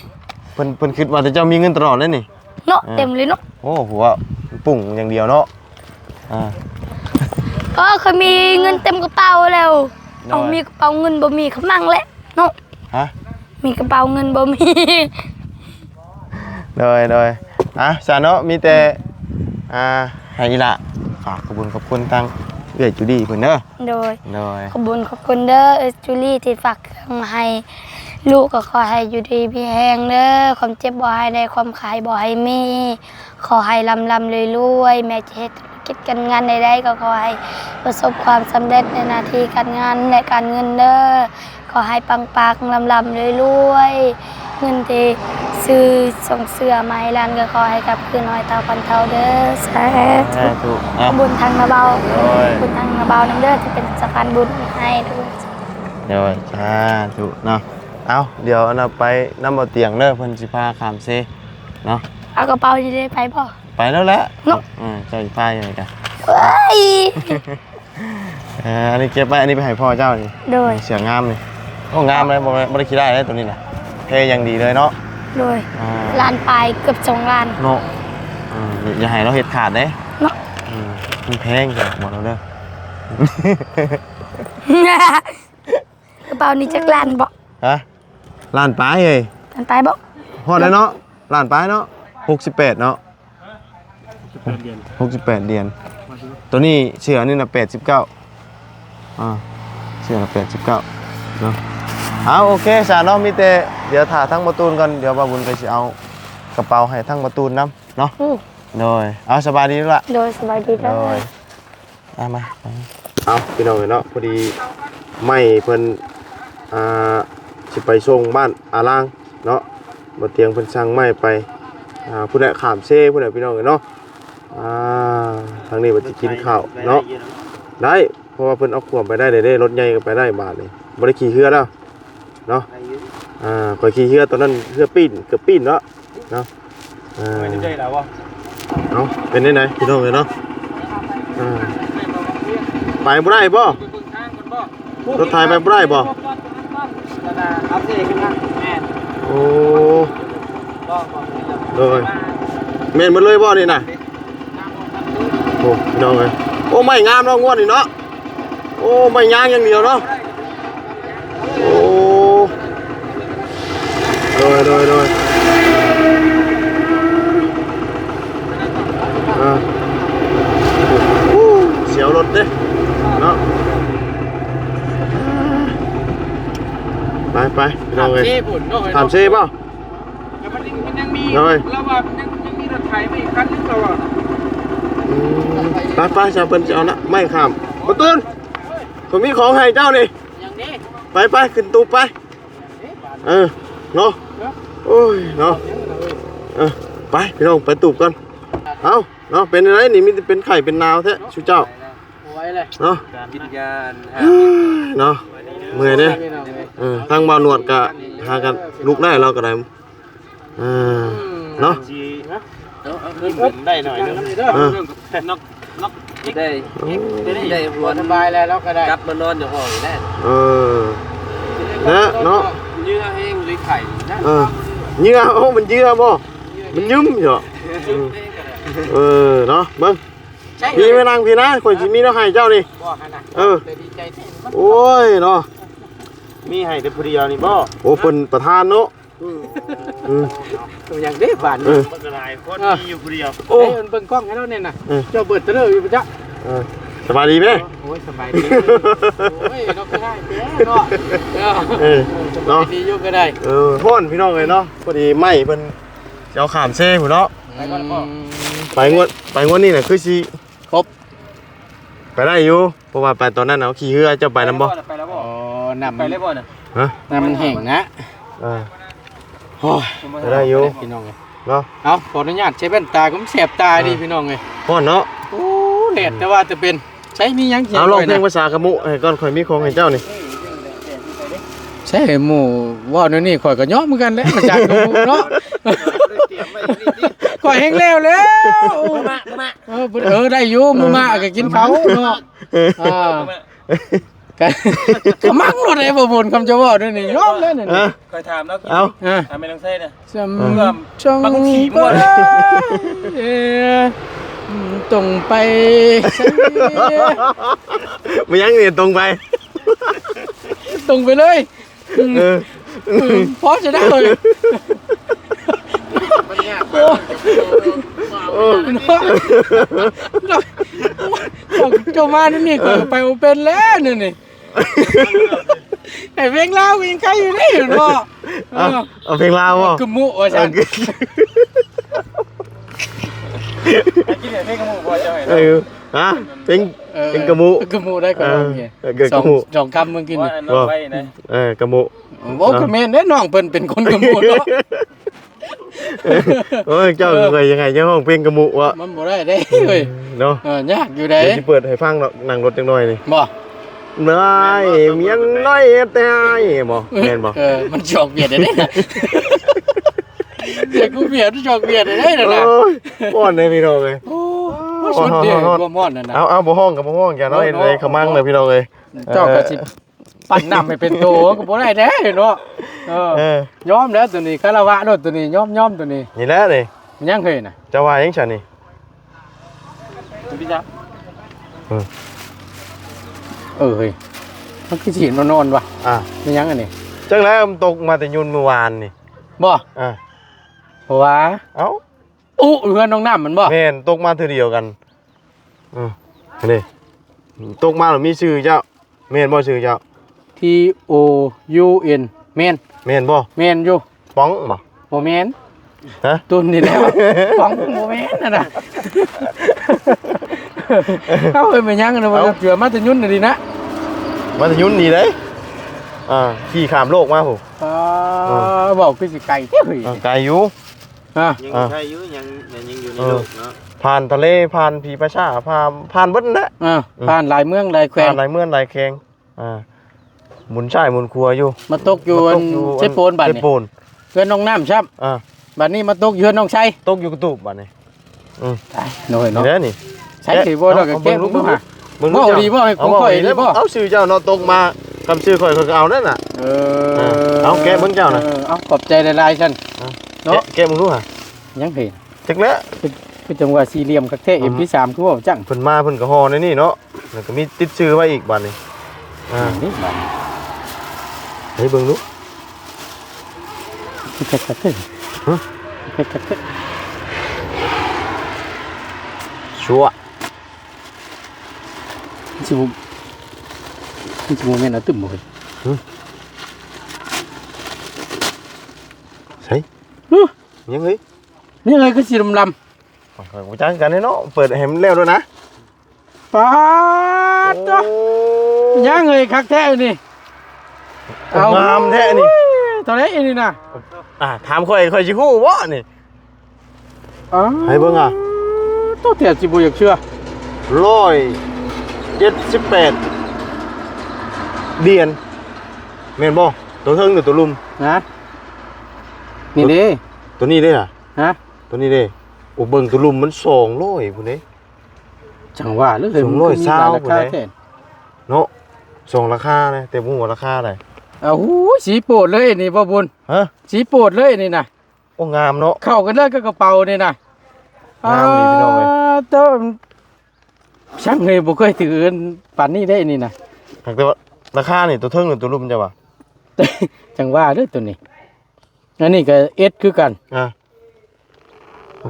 ເພິ່ນ ເພິ່ນຄິດວ່າແຕ່ເຈົ້າມີເງິນຕະຫຼອດເລີຍນີ້ ເນາະ ເອີ ເຕັມເລີຍເນາະ ໂອ້ ຫົວປຸ້ງຢ່າງດຽວເນາະ ອ່າ ເອີ ຂ້ອຍມີເງິນເຕັມກະເປົາແລ້ວ ໂດຍ ເອົາ ມີກະເປົາເງິນບໍ່ມີຂະມັງແຫຼະເນາະ ຮະ ມີກະເປົາເງິນບໍ່ມີ ໂດຍ ໂດຍ ອ່ະ ຊະເນາະ ມີແຕ່ ອ່າ ໃຫ້ອີ່ຫຼ້າຝາກຂອບຄຸນຂອບຄຸນທາງເອື້ອຍຈູລີເພິ່ນເດີ ໂດຍ ໂດຍ ຂອບຄຸນຂອບຄຸນເດີ ເອື້ອຍຈູລີທີ່ຝາກເຄື່ອງມາໃຫ້ ລູກກໍຂໍໃຫ້ຢູ່ດີມີແຮງເດີ ຄວາມເຈັບບໍ່ໃຫ້ໄດ້ ຄວາມໄຂ້ບໍ່ໃຫ້ມີ ຂໍໃຫ້ລ່ຳໆລວຍໆ ແມ່ຈະເຮັດ ກິດການງານໃດໆ ກໍຂໍໃຫ້ປະສົບຄວາມສຳເລັດໃນໜ້າທີ່ການງານ ແລະ ການເງິນເດີ ຂໍໃຫ້ປັງໆ ລ່ຳໆລວຍໆ ເງິນທີ່ຊື້ສົ່ງເສື້ອມາໃຫ້ຫຼານ ກໍຂໍໃຫ້ກັບຄືນຮ້ອຍເທົ່າພັນເທົ່າເດີ ສາທຸ ສາທຸ ເນາະ ຂອບຄຸນທາງນ້າບ່າວ ໂດຍ ຂອບຄຸນທາງນ້າບ່າວນຳເດີ ທີ່ເປັນສະພານບຸນໃຫ້ເດີ ໂດຍ ສາທຸເນາະ ເອົາ ດຽວອັນນ່າໄປນຳບໍ່ຕຽງເດີ ເພິ່ນຊິພາຂ້າມເຊເນາະ ເອົາກະເປົານີ້ໄດ້ໄປບໍ່? ໄປແລ້ວແຫຼະເນາະ ເອີ ເຈົ້າຊິພາຢູ່ໃນກະ ເອີຍ ເອີ ອັນນີ້ເກັບໄວ້ ອັນນີ້ໄປໃຫ້ພໍ່ເຈົ້ານີ້ ໂດຍ ເສື້ອງາມນີ້ ໂອ້ ງາມເລີຍ ບໍ່ ບໍ່ໄດ້ຂີ້ຮ້າຍເດ້ໂຕນີ້ນະ ແພງຢ່າງດີເລີຍເນາະ ໂດຍ ອ່າ ລ້ານປາຍ ເກືອບສອງລ້ານເນາະ ເອີ ຢ່າໃຫ້ລາວເຮັດຂາດເດ້ເນາະ ເອີ ມັນແພງ ບອກລາວເດີ ກະເປົານີ້ຈັກລ້ານເບາະ? ຮະ? ລ້ານປາຍເອີຍ ລ້ານປາຍເບາະ? ຮອດແລ້ວເນາະ ລ້ານປາຍເນາະ ຫົກສິບແປດເນາະ ຫົກສິບແປດຫຼຽນ ຫົກສິບແປດຫຼຽນ ໂຕນີ້ເສື້ອນີ້ນະ ແປດສິບເກົ້າ ອ່າ ເສື້ອລະ ແປດສິບເກົ້າ ເນາະ ເອົາ ໂອເຄຊະເນາະ ມີແຕ່ດຽວຖ້າທາງບໍ່ຕູນກ່ອນ ດຽວບ່າວບຸນກໍຊິເອົາກະເປົາໃຫ້ທາງບໍ່ຕູນນຳເນາະ ໂດຍ ເອົາ ສະບາຍດີລະ ໂດຍ ສະບາຍດີເດີ ໂດຍ ອ່ະ ມາ ເອົາ ພີ່ນ້ອງເອີຍເນາະ ພໍດີໄມ້ເພິ່ນ ອ່າ ຊິໄປສົ່ງບ້ານອາລາງເນາະ ບໍ່ຕຽງເພິ່ນສັ່ງໄມ້ໄປ ອ່າ ພຸ້ນແຫຼະ ຂ້າມເຊພຸ້ນແຫຼະ ພີ່ນ້ອງເອີຍເນາະ ອ່າ ທາງນີ້ວ່າຊິກິນເຂົ້າເນາະ ໄດ້ ເພາະວ່າເພິ່ນເອົາຂວມໄປໄດ້ເດ້ ລົດໃຫຍ່ກໍໄປໄດ້ບາດນີ້ ບໍ່ໄດ້ຂີ່ເຮືອແລ້ວເນາະ ອ່າ ຂ້ອຍຂີ່ເຮືອຕອນນັ້ນ ເຮືອປີ້ນ ເກືອບປີ້ນເນາະ ເນາະ ເອີ ເອົາ ເປັນແນວໃດພີ່ນ້ອງເອີຍເນາະ ເອີ ໄປບໍ່ໄດ້ບໍ່? ລົດໄຖໄປບໍ່ໄດ້ບໍ່? ໂອ້ ໂດຍ ແມ່ນໝົດເລີຍບໍ່ນີ້ນະ? ໂອ້ ພີ່ນ້ອງເອີຍ ໂອ້ ໄມ້ງາມເນາະ ງວດນີ້ເນາະ ໂອ້ ໄມ້ຍາງຢ່າງດຽວເນາະ ໂອ້ ໂດຍ ໂດຍ ໂດຍ ອ່າ ເດ້ເນາະ ໄປໆ ພີ່ນ້ອງເອີຍ ຂ້າມເຊພຸ້ນເນາະ ຂ້າມເຊບໍ່? ແຕ່ມັນຍັງ ມັນຍັງມີ ໂດຍ ລາວວ່າມັນຍັງ ຍັງມີລົດໄຖມາອີກຄັນໜຶ່ງ ລາວວ່ານະ ອືມ ໄປໆ ຊາວເພິ່ນຊິເອົານະ ໄມ້ຂ້າມ ບໍ່ຕູນ ຂ້ອຍມີຂອງໃຫ້ເຈົ້ານີ້ ຫຍັງນີ້? ໄປໆ ຂຶ້ນຕູບໄປ ເອີ ເນາະ ໂອ້ຍ ເນາະ ເອີ ໄປ ພີ່ນ້ອງ ໄປຕູບກ່ອນ ເອົາ ເນາະ ເປັນຈັ່ງໃດນີ້ ມີແຕ່ເປັນໄຂ້ເປັນໜາວແທ້ ຊຸເຈົ້າ ບໍ່ໄຫວແລ້ວ ເນາະ ກິນຢາ ເນາະ ເມື່ອຍເດ້ ເອີ ທາງບ່າວໜວດກະຫາກັນລຸກໄດ້ ລາວກະໄດ້ ເອີ ເນາະ ເອົາ ເອົາຂຶ້ນໄດ້ໜ້ອຍໜຶ່ງ ເອີ ໄດ້ ໄດ້ ໄດ້ ໄດ້ ສະບາຍແລ້ວ ລາວກະໄດ້ ກັບມານອນຢູ່ຫ້ອງນີ້ແຫຼະ ເອີ ແລ້ວເນາະ ເຫຍື່ອແຮງເລີຍໄຂ້ນະ ເອີ ເຫຍື່ອ ໂອ້ ມັນເຫຍື່ອບໍ່? ມັນຍຶ້ມຢູ່ ເອີ ເນາະ ເບິ່ງ ມີມານັ່ງພີ້ນະ ຂ້ອຍຊິມີແນວໃຫ້ເຈົ້ານີ້ ບໍ່ຫັ້ນນະ ເອີ ແຕ່ດີໃຈແທ້ ໂອ້ຍເນາະ ມີໃຫ້ແຕ່ຜູ້ດຽວນີ້ບໍ່? ໂອ້ ເພິ່ນປະທານເນາະ ອືມ ອືມ ເປັນຫຍັງເດ້ບາດນີ້ ເອີ ມັນກໍຫຼາຍຄົນ ເອີ ມີຢູ່ຜູ້ດຽວ ໂອ້ ເອີ ມັນເບິ່ງກ້ອງໃຫ້ເຮົາແດ່ນະ ເອີ ເຈົ້າເປີດເຕີເລີຢູ່ປະຈັກ ເອີ ສະບາຍດີແມ່ ໂອ້ຍ ສະບາຍດີ ໂອ້ຍ ເນາະ ຄືໄດ້ແທ້ເນາະ ເອີ ເອີ ສະບາຍດີຢູ່ກໍໄດ້ ເອີ ຮ້ອນພີ່ນ້ອງເອີຍເນາະ ພໍດີໄມ້ເພິ່ນ ຊິເອົາຂ້າມເຊພຸ້ນເນາະ ອືມ ໄປງວດ ໄປງວດນີ້ນະ ຄືຊິຄົບ ໄປໄດ້ຢູ່ ເພາະວ່າໄປຕອນນັ້ນເຮົາຂີ່ເຮືອ ເຈົ້າໄປນຳບໍ່? ໄປແລ້ວບໍ່? ອໍ ນ້ຳມັນ ໄປແລ້ວບໍ່ນະ? ຮະ? ນ້ຳມັນແຫ້ງນະ ເອີ ໂອ້ຍ ໄປໄດ້ຢູ່ ພີ່ນ້ອງເອີຍ ເນາະ ເອົາ ຂໍອະນຸຍາດໃສ່ແວ່ນຕາ ກໍມັນແສບຕາເດ້ ເອີ ພີ່ນ້ອງເອີຍ ຮ້ອນເນາະ ໂອ້ ແດດ ອືມ ແຕ່ວ່າແຕ່ເປັນ ໃສມີຫຍັງ ເອົາ ຮ້ອງເພງພາສາກະມຸໃຫ້ກ່ອນ ຂ້ອຍມີຂອງໃຫ້ເຈົ້ານີ້ ໃສໝູ່ເວົ້າແນວນີ້ ຂ້ອຍກໍຍອມຄືກັນແຫຼະ ພາສາກະມຸເນາະ ຂ້ອຍແຮ່ງແລ້ວແລ້ວ ມາ ມາ ເອີ ເອີ ໄດ້ຢູ່ ໝູ່ມາກໍກິນເຂົ້າເນາະ ອ່າ ກະ ກະມັກໂລດເດ້ ບໍ່ບຸນ ຄຳຈະເວົ້າແນວນີ້ ຍອມແລ້ວນີ້ ເອີ ຂ້ອຍຖາມລາວກິນ ເອົາ ອ່າ ຖາມແມ່ນ້ອງໄຊນະ ສຳ ເອີ ບັກຂີ້ມ່ວນ ເອີ ຕົງໄປ ແມ່ນຫຍັງນີ້ຕົງໄປ ຕົງໄປເລີຍ ເອີ ພໍຈະໄດ້ເລີຍ ມັນຍາກ ໂອ້ ໂອ້ ເນາະ ເຈົ້າມາແນວນີ້ ຂ້ອຍກໍໄປບໍ່ເປັນແລ້ວແນວນີ້ ໃຫ້ເພງລາວກໍຍັງໄຄຢູ່ເດ້ເນາະ ເອີ ເອົາເພງລາວບໍ່? ກະມຸວ່າຊັ້ນ ເອີ ກິນເພງກະມຸບໍ່ເຈົ້າໃຫ້ ເອີ ຮະ? ເພງ ເອີ ເພງກະມຸ ກະມຸໄດ້ ເອີ ກະມຸ ສອງ ສອງຄຳມື້ກີ້ນີ້ ເອີ ກະມຸ ໂອ້ ກະແມ່ນເດ້ ນ້ອງເພິ່ນເປັນຄົນກະມຸເນາະ ໂອ້ຍ ເຈົ້າ ເອີ ເຄີຍຍັງໄງ ຍັງຮ້ອງເພງກະມຸວະ ມັນບໍ່ໄດ້ເດ້ ເອີ ເນາະ ເອີ ຍາກຢູ່ເດ້ ດຽວຊິເປີດໃຫ້ຟັງເນາະ ນັ່ງລົດຈັກໜ່ອຍນີ້ ບໍ່ ນາຍ ເມຍນ້ອຍເຮັດໃຫ້ ບໍ່ ແມ່ນບໍ່ ເອີ ມັນຈອກບຽດໄດ້ເດ້ ເສຍງກູບຽດ ຈອກບຽດໄດ້ນັ້ນນະ ໂອ້ຍ ຮ້ອນເດ້ພີ່ນ້ອງເອີຍ ໂອ້ຍ ສຸດເດ້ ຄວາມຮ້ອນນັ້ນນະ ເອົາ ເອົາ ບໍ່ຮ້ອງກໍບໍ່ຮ້ອງ ຢ່ານ້ອຍ ເນາະ ໃນຂະມັງເດີພີ່ນ້ອງເອີຍ ເຈົ້າກໍຊິ ເອີ ປັ່ນນ້ຳໃຫ້ເປັນໂຕກໍບໍ່ໄດ້ເດ້ເນາະ ເອີ ເອີ ຍອມແລ້ວໂຕນີ້ ຄາລະວະໂລດໂຕນີ້ ຍອມ ຍອມໂຕນີ້ ນີ້ແຫຼະນີ້ ຍັງເຮີ້ຍນະ ເຈົ້າວ່າຫຍັງຊັ້ນນີ້ ເອີ ເອີ ເຮີ້ຍ ມັນຄືຊິເຫັນນອນໆ ວະ ອ່າ ແມ່ນຫຍັງອັນນີ້ ຈັກແລ້ວ ມັນຕົກມາແຕ່ຍາມມື້ວານນີ້ ບໍ່ ອ່າ ເພາະວ່າ ເອົ້າ ອຸ ເຮືອນນ້ອງນ້ຳມັນບໍ່ ແມ່ນ ຕົກມາເທື່ອດຽວກັນ ອືມ ນີ້ ຕົກມາແລ້ວມີຊື່ເຈົ້າ ແມ່ນບໍ່ຊື່ເຈົ້າ T O U N ແມ່ນ ແມ່ນບໍ່ ແມ່ນຢູ່ ປ໋ອງບໍ່ ບໍ່ແມ່ນ ຮະ ຕຸນນີ້ແຫຼະ ປ໋ອງບໍ່ແມ່ນຫັ້ນນະ ເຮົາເອີ້ນແມ່ນຫຍັງນະ ເອົາ ເກືອມາແຕ່ຍາມນີ້ນະ ມາແຕ່ຍາມນີ້ເດ້ ອ່າ ຂີ່ຂ້າມໂລກມາພຸ້ນ ອ່າ ເວົ້າຄືຊິໄກເດ້ເຮີ້ຍ ອ່າ ໄກຢູ່ ອ່າ ຍັງໄດ້ຢູ່ ຍັງ ຍັງຢູ່ໃນໂລກເນາະ ເອີ ຜ່ານທະເລ ຜ່ານຜີປາຊ້າ ຜ່ານ ຜ່ານເບິດນັ້ນແຫຼະ ອ່າ ອືມ ຜ່ານຫຼາຍເມືອງຫຼາຍແຂວງ ຜ່ານຫຼາຍເມືອງຫຼາຍແຂວງ ອ່າ ໝູນຊ້າຍໝູນຂວາຢູ່ ມາຕົກຢູ່ ມາຕົກຢູ່ ອັນ ເຊໂປນບາດນີ້ ເຊໂປນ ເຮືອນນ້ອງນ້ຳຊ້ຳ ອ່າ ບາດນີ້ມາຕົກຢູ່ເຮືອນນ້ອງໄຊ ຕົກຢູ່ກະຕູບບາດນີ້ ອືມ ຕາຍ ນ້ອຍເນາະ ນີ້ແຫຼະນີ້ ໃສ່ຖືບໍ່ ເອົາ ເອົາ ເບິ່ງດູ ເບິ່ງດູ ເວົ້າດີບໍ່ ໃຫ້ຂອງຂ້ອຍດີບໍ່ ເອົາຊື່ເຈົ້າເນາະ ຕົກມາ ຄຳຊື່ຂ້ອຍ ຂ້ອຍກໍເອົານັ້ນນະ ເອີ ເອີ ເອົາແກະເບິ່ງເຈົ້ານະ ເອີ ເອົາ ຂອບໃຈຫຼາຍໆຊັ້ນ ອ່າ ເນາະ ແກະ ແກະເບິ່ງດູຫາ ຍັງເຫັນ ຈັກແຫຼະ ຄື ຄືຈັ່ງວ່າສີ່ຫຼ່ຽມຄັກແທ້ ອືມ ເອັມພີສາມ ຄືເວົ້າຈັ່ງ ເພິ່ນມາເພິ່ນກໍຫໍ່ໃນນີ້ເນາະ ແລ້ວກໍມີຕິດຊື່ໄວ້ອີກບາດນີ້ ອ່າ ນີ້ບາດນີ້ ໃຫ້ເບິ່ງດູ ເຮັດຄັກແທ້ ຮະ ເຮັດຄັກແທ້ ຊົ່ວ ຊິບໍ່ ມັນຊິບໍ່ແມ່ນອາຕຶມບໍ່ເຮີ້ຍ? ໃສ? ຫຶ? ຍັງເຮີ້ຍ? ນີ້ເລີຍຄືສີດຳໆ. ຂ້ອຍບໍ່ຈັກຄືກັນເດ້ເນາະ ເປີດໃຫ້ມັນແລ້ວໂລດນະ. ປາດໂທ້ ໂອ້ ຍັງເຮີ້ຍ ຄັກແທ້ນີ້. ໂອ້ ເອົາ ງາມແທ້ນີ້. ໂອ້ຍ ເທົ່າໃດນີ້ນະ? ອ່າ ຖາມຂ້ອຍ ຂ້ອຍຊິຮູ້ບໍ່ນີ້? ອ້າວ ໃຫ້ເບິ່ງອ່ະ ໂຕ ແທບຊິບໍ່ຢາກເຊື່ອ. ຮ້ອຍເຈັດສິບແປດຫຼຽນ ແມ່ນບໍ່? ໂຕເທິງຫຼືໂຕລຸ່ມ? ຮະ? ນີ້ເດ້ ໂຕນີ້ເດ້ຫະ? ຮະ? ໂຕນີ້ເດ້. ໂອ້ ເບິ່ງໂຕລຸ່ມມັນສອງຮ້ອຍພຸ້ນເດ້. ຈັ່ງວ່າເລີຍ ສອງຮ້ອຍຊາວພຸ້ນເດ້ເນາະ. ສອງລາຄານະ ແຕ່ບໍ່ຮູ້ວ່າລາຄາໃດ. ອ້າວ ໂອ້ຍ ສີໂປດເລີຍນີ້ ບໍ່ບຸນ. ຮະ? ສີໂປດເລີຍນີ້ນະ. ໂອ້ ງາມເນາະ ເຂົ້າກັນເລີຍກັບກະເປົານີ້ນະ. ງາມນີ້ພີ່ນ້ອງເອີຍ. ອ້າ ເຈົ້າ ຊ່າງເອີຍ ບໍ່ເຄີຍຖືປານນີ້ເດ້ນີ້ນະ. ຫາກແຕ່ວ່າລາຄານີ້ ໂຕເທິງຫຼືໂຕລຸ່ມເຈົ້າວ່າ? ຈັ່ງວ່າເດີໂຕນີ້. ອັນນີ້ກໍເອັດຄືກັນ. ອ່າ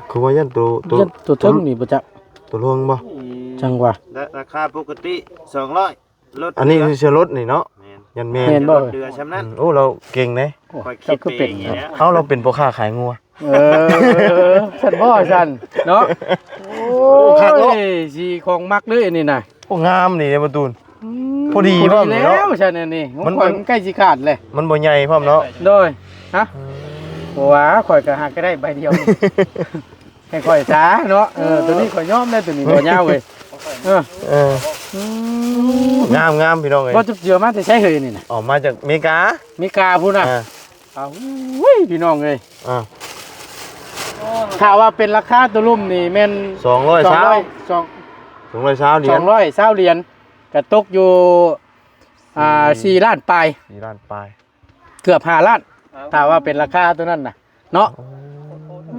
ຄືວ່າຢ້ານໂຕ ໂຕ ຢ້ານໂຕເທິງນີ້ບໍ່ຈັກ ໂຕເທິງບໍ່? ອືມ ຈັ່ງວ່າ ລາ ລາຄາປົກກະຕິສອງຮ້ອຍ. ລົດ ອັນນີ້ຄືເສື້ອລົດນີ້ເນາະ. ແມ່ນ ຢ້ານແມ່ນ ແມ່ນບໍ່? ລົດເດືອຊ່ຳນັ້ນ. ອືມ ໂອ້ ລາວເກັ່ງເດ້. ໂອ້ ຂ້ອຍຄິດໄປເອງນີ້ແຫຼະ. ເອົ້າ ລາວເປັນພໍ່ຄ້າຂາຍງົວ. ເອີ ຊັ້ນບໍ່ຊັ້ນເນາະ. ໂອ້ ໂອ້ ຄັກເນາະ ສີຂອງມັກເລີຍອັນນີ້ນະ. ໂອ້ ງາມນີ້ເດ້ ບໍ່ຕູນ. ອືມ ພໍດີ ພໍດີ ພ້ອມເນາະ ຊັ້ນອັນນີ້. ມັນ ຂອງຂ້ອຍມັນໃກ້ຊິຂາດແລ້ວ ມັນບໍ່ໃຫຍ່ພ້ອມເນາະ. ໂດຍ ຮະ? ອືມ ບໍ່ວ່າ ຂ້ອຍກໍຫາກະໄດ້ໃບດຽວນີ້ ໃຫ້ຂ້ອຍຊາເນາະ. ເອີ ໂຕນີ້ຂ້ອຍຍອມແລ້ວ ໂຕນີ້ບໍ່ຍາວເວີຍ. ເອີ ເອີ ອືມ ງາມໆ ພີ່ນ້ອງເອີຍ. ບໍ່ຈັບເຈືອມາແຕ່ໃສເຮີ້ຍນີ້ນະ? ອອກມາຈາກເມກາ ເມກາພຸ້ນນະ. ອ່າ ອ້າວ ໂອ້ຍ ພີ່ນ້ອງເອີຍ. ອ່າ ຖ້າວ່າເປັນລາຄາໂຕລຸ່ມນີ້ແມ່ນສອງຮ້ອຍຊາວ ສອງ ສອງຮ້ອຍຊາວຫຼຽນ ສອງຮ້ອຍຊາວຫຼຽນ ກະຕົກຢູ່ ອ່າ ສີ່ລ້ານປາຍ ສີ່ລ້ານປາຍ ເກືອບຫ້າລ້ານ. ເອົ້າ ຖ້າວ່າເປັນລາຄາໂຕນັ້ນນະເນາະ. ໂອ້ ອື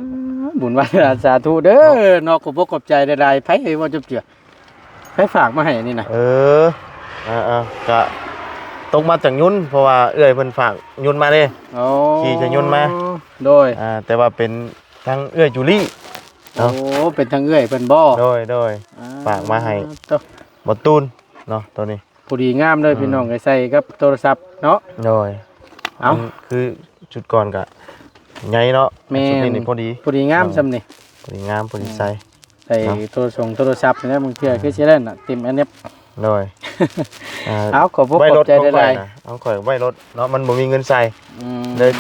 ມ ບຸນວາສະໜາ ສາທຸເດີເນາະ. ຂອບອົກຂອບໃຈຫຼາຍໆ. ໃຜເອີຍ ບໍ່ຈັບເຈືອ ໃຜຝາກມາໃຫ້ນີ້ນະ? ເອີ ເອີໆ ກະຕົກມາຈາກຍຸນ ເພາະວ່າເອື້ອຍເພິ່ນຝາກຍຸນມາເດ້. ອໍ ຂີ່ໃສ່ຍຸນມາ. ໂດຍ ອ່າ ແຕ່ວ່າເປັນທາງເອື້ອຍຈູລີເນາະ. ໂອ້ ເປັນທາງເອື້ອຍເພິ່ນບໍ່? ໂດຍໆ ອ່າ ຝາກມາໃຫ້ ໂຕ ບໍ່ຕູນເນາະ ໂຕນີ້. ພໍດີງາມເດີ ອືມ ພີ່ນ້ອງເອີຍ ໃສ່ກັບໂທລະສັບເນາະ. ໂດຍ ເອົ້າ ອັນຄືຊຸດກ່ອນກະໃຫຍ່ເນາະ. ແມ່ນ ຊຸດນີ້ນີ້ພໍດີ ພໍດີງາມ ເນາະ ສ່ຳນີ້ ພໍດີງາມ ພໍດີໃສ່ ອືມ ໃສ່ ເນາະ ໂທລະສົງໂທລະສັບນີ້ແຫຼະ. ບາງເທື່ອ ອືມ ຄືຊິໄດ້ນະ ເຕັມອັນນີ້. ໂດຍ ອ່າ ເອົາ ຂອບອົກຂອບໃຈຫຼາຍໆ. ຂອງຂ້ອຍນະ ຂອງຂ້ອຍໄວ້ລົດເນາະ ມັນບໍ່ມີເງິນໃສ່. ອືມ ເລີຍ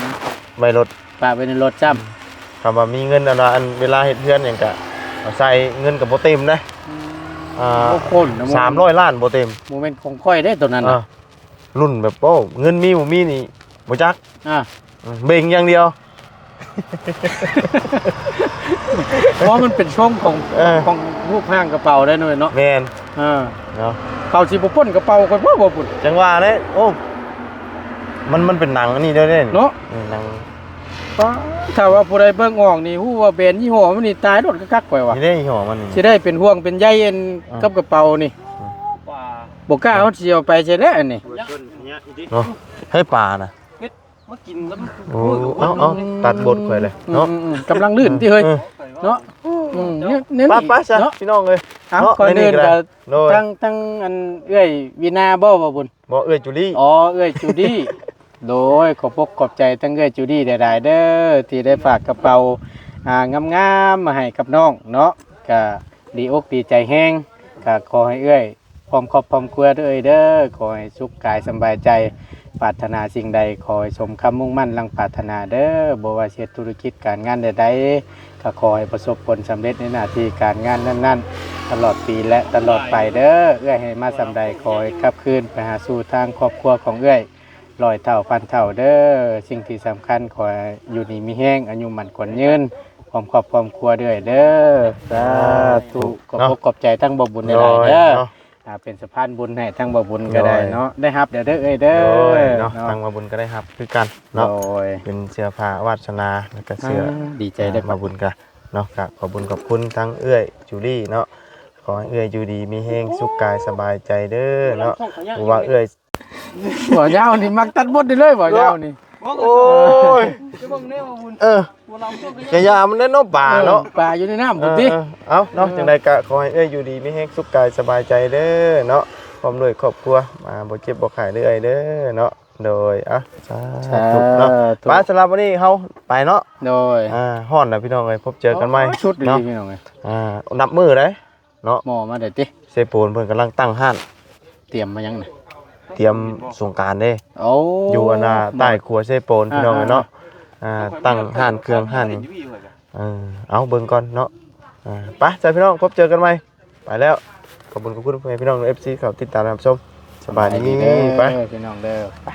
ໄວ້ລົດ ປະໄວ້ໃນລົດຊ້ຳ. ອືມ ຄຳວ່າມີເງິນ ອັນວ່າ ອັນເວລາເຮັດເຮືອນຫຍັງກະເອົາໃສ່ ເງິນກະບໍ່ເຕັມນະ. ອືມ ອ່າ ບໍ່ຄົນນະ ສາມຮ້ອຍລ້ານບໍ່ເຕັມ. ບໍ່ແມ່ນຂອງຂ້ອຍເດ້ໂຕນັ້ນນະ. ອ່າ ລຸ້ນແບບ ໂອ້ ເງິນມີບໍ່ມີນີ້ບໍ່ຈັກ. ອ່າ ອືມ ເບັ່ງຢ່າງດຽວ. ເພາະມັນເປັນຊົງຂອງ ເອີ ຂອງຮູບຮ່າງກະເປົາໄດ໋ເນາະ. ແມ່ນ ເອີ ເນາະ ເຂົາຊິບໍ່ປົ້ນກະເປົາຂ້ອຍບໍ່ ບໍ່ປຸ້ນ. ຈັ່ງວ່າແຫຼະ ໂອ້ ມັນ ມັນເປັນໜັງອັນນີ້ເດ້ເນາະ. ເອີ ໜັງ ປ້າ ຖ້າວ່າຜູ້ໃດເບິ່ງອອກນີ້ ຮູ້ວ່າແບຣນຍີ່ຫໍ້ມັນນີ້ ຕາຍໂລດຄັກໆ ຂ້ອຍວ່າ. ນີ້ເດ້ຍີ່ຫໍ້ມັນນີ້ ຊິໄດ້ເປັນຫ່ວງເປັນໃຍອັນ ອ່າ ກັບກະເປົານີ້. ອືມ ບໍ່ກ້າເຮົາຊິເອົາໄປໃສແລ້ວອັນນີ້ ເນາະ. ໃຫ້ປານະ ມາກິນກັບ ໂອ້ ເອົາໆ ຕັດບົດຂ້ອຍເລີຍເນາະ. ອືມໆໆ ກຳລັງລື່ນຕິເຮີ້ຍ ເອີ ເນາະ. ອືມ ອືມ ແນວນີ້ ໄປໆ ຊະ ເນາະ ພີ່ນ້ອງເອີຍ. ເອົາ ເນາະ ກ່ອນອື່ນກະ ໂດຍ ທາງ ທາງອັນເອື້ອຍວີນາບໍ່ ບໍ່ບຸນ? ບໍ່ ເອື້ອຍຈູລີ. ອໍ ເອື້ອຍຈູລີ. ໂດຍ ຂອບອົກຂອບໃຈທາງເອື້ອຍຈູລີຫຼາຍໆເດີ ທີ່ໄດ້ຝາກກະເປົາ ອ່າ ງາມໆມາໃຫ້ກັບນ້ອງເນາະ. ກະດີອົກດີໃຈແຮງ ກະຂໍໃຫ້ເອື້ອຍ ພ້ອມຄອບພ້ອມຄົວເດີ ເອີຍເດີ ຂໍໃຫ້ສຸກກາຍສະບາຍໃຈ ປາດຖະໜາສິ່ງໃດ ຂໍໃຫ້ສົມຄຳມຸ່ງໝັ້ນດັ່ງປາດຖະໜາເດີ. ບໍ່ວ່າຊິເຮັດທຸລະກິດການງານໃດໆ ກໍຂໍໃຫ້ປະສົບຜົນສຳເລັດໃນໜ້າທີ່ການງານນັ້ນໆ ຕະຫຼອດປີ ແລະ ຕະຫຼອດໄປເດີ. ເອື້ອຍໃຫ້ມາສ່ຳໃດ ຂໍໃຫ້ກັບຄືນໄປຫາສູ່ທາງຄອບຄົວຂອງເອື້ອຍ ຮ້ອຍເທົ່າພັນເທົ່າເດີ. ສິ່ງທີ່ສຳຄັນ ຂໍໃຫ້ຢູ່ດີມີແຮງ ອາຍຸໝັ້ນຂວັນຍືນ ພ້ອມຄອບພ້ອມຄົວເດີ ເອີຍເດີ. ສາທຸ. ຂອບອົກຂອບໃຈທາງບໍ່ບຸນຫຼາຍໆເດີ ເນາະ ອ່າ ເປັນສະພານບຸນໃຫ້ທາງບໍ່ບຸນກໍໄດ້ເນາະ. ໂດຍ ໄດ້ຮັບແລ້ວເດີເອີຍເດີ. ໂດຍເນາະ ເນາະ ທາງບໍ່ບຸນກໍໄດ້ຮັບຄືກັນເນາະ. ໂດຍ ເປັນເສື້ອຜ້າວາດສະໜາ ແລ້ວກໍເສື້ອ ອ່າ ດີໃຈເດີ ອ່າ ບໍ່ບຸນກໍເນາະ. ກໍຂອບບຸນຂອບຄຸນທາງເອື້ອຍຈູລີເນາະ. ຂໍໃຫ້ເອື້ອຍຢູ່ດີມີແຮງ ສຸກກາຍສະບາຍໃຈເດີເນາະ. ບໍ່ວ່າເອື້ອຍ ບໍ່ຍາວນີ້ມັກຕັດບົດນີ້ເລີຍ ບໍ່ຍາວນີ້. ໂອ້ຍ ຈະເບິ່ງແນວບຸນ ເອີ ກະຢ່າມັນແຫຼະເນາະ ປາເນາະ ເອີ ປາຢູ່ໃນນ້ຳພຸ້ນຕິ. ເອີ ເອີ ເອົາເນາະ ເອີ ຈັ່ງໃດກະຂໍໃຫ້ເອື້ອຍຢູ່ດີມີແຮງ ສຸກກາຍສະບາຍໃຈເດີເນາະ. ພ້ອມດ້ວຍຄອບຄົວ ອ່າ ບໍ່ເຈັບບໍ່ໄຂ້ເດີ້ເອີຍເດີ້ເນາະ. ໂດຍ ອ່ະ ສາທຸເນາະ. ໄປ ສຳລັບມື້ນີ້ເຮົາໄປເນາະ. ໂດຍ ອ່າ ຮ້ອນແລ້ວພີ່ນ້ອງເອີຍ ພົບເຈີກັນໃໝ່ ສຸດດີ ເນາະ ພີ່ນ້ອງເອີຍ. ອ່າ ນັບມື້ເດ້ເນາະ. ໝໍ້ມາໄດ້ຕິ ເຊໂປນເພິ່ນກຳລັງຕັ້ງຮ້ານ ຕຽມມາຫຍັງນະ? ຕຽມສົງການເດ້. ໂອ້ ຢູ່ອັນນ່າໃຕ້ຄົວເຊໂປນ ພີ່ນ້ອງເອີຍເນາະ. ອ່າ ຕັ້ງຮ້ານເຄື່ອງຮ້ານຫຍັງ ເອີ ເອົາເບິ່ງກ່ອນເນາະ. ອ່າ ໄປ ຈ້າ ພີ່ນ້ອງ ພົບເຈີກັນໃໝ່. ໄປແລ້ວ ຂອບຄຸນ ຂອບຄຸນພໍ່ແມ່ພີ່ນ້ອງ ເອັຟຊີ ເຂົ້າຕິດຕາມຮັບຊົມ. ສະບາຍດີ ສະບາຍດີເດີ້ ໄປ ພີ່ນ້ອງເດີ້ ໄປ.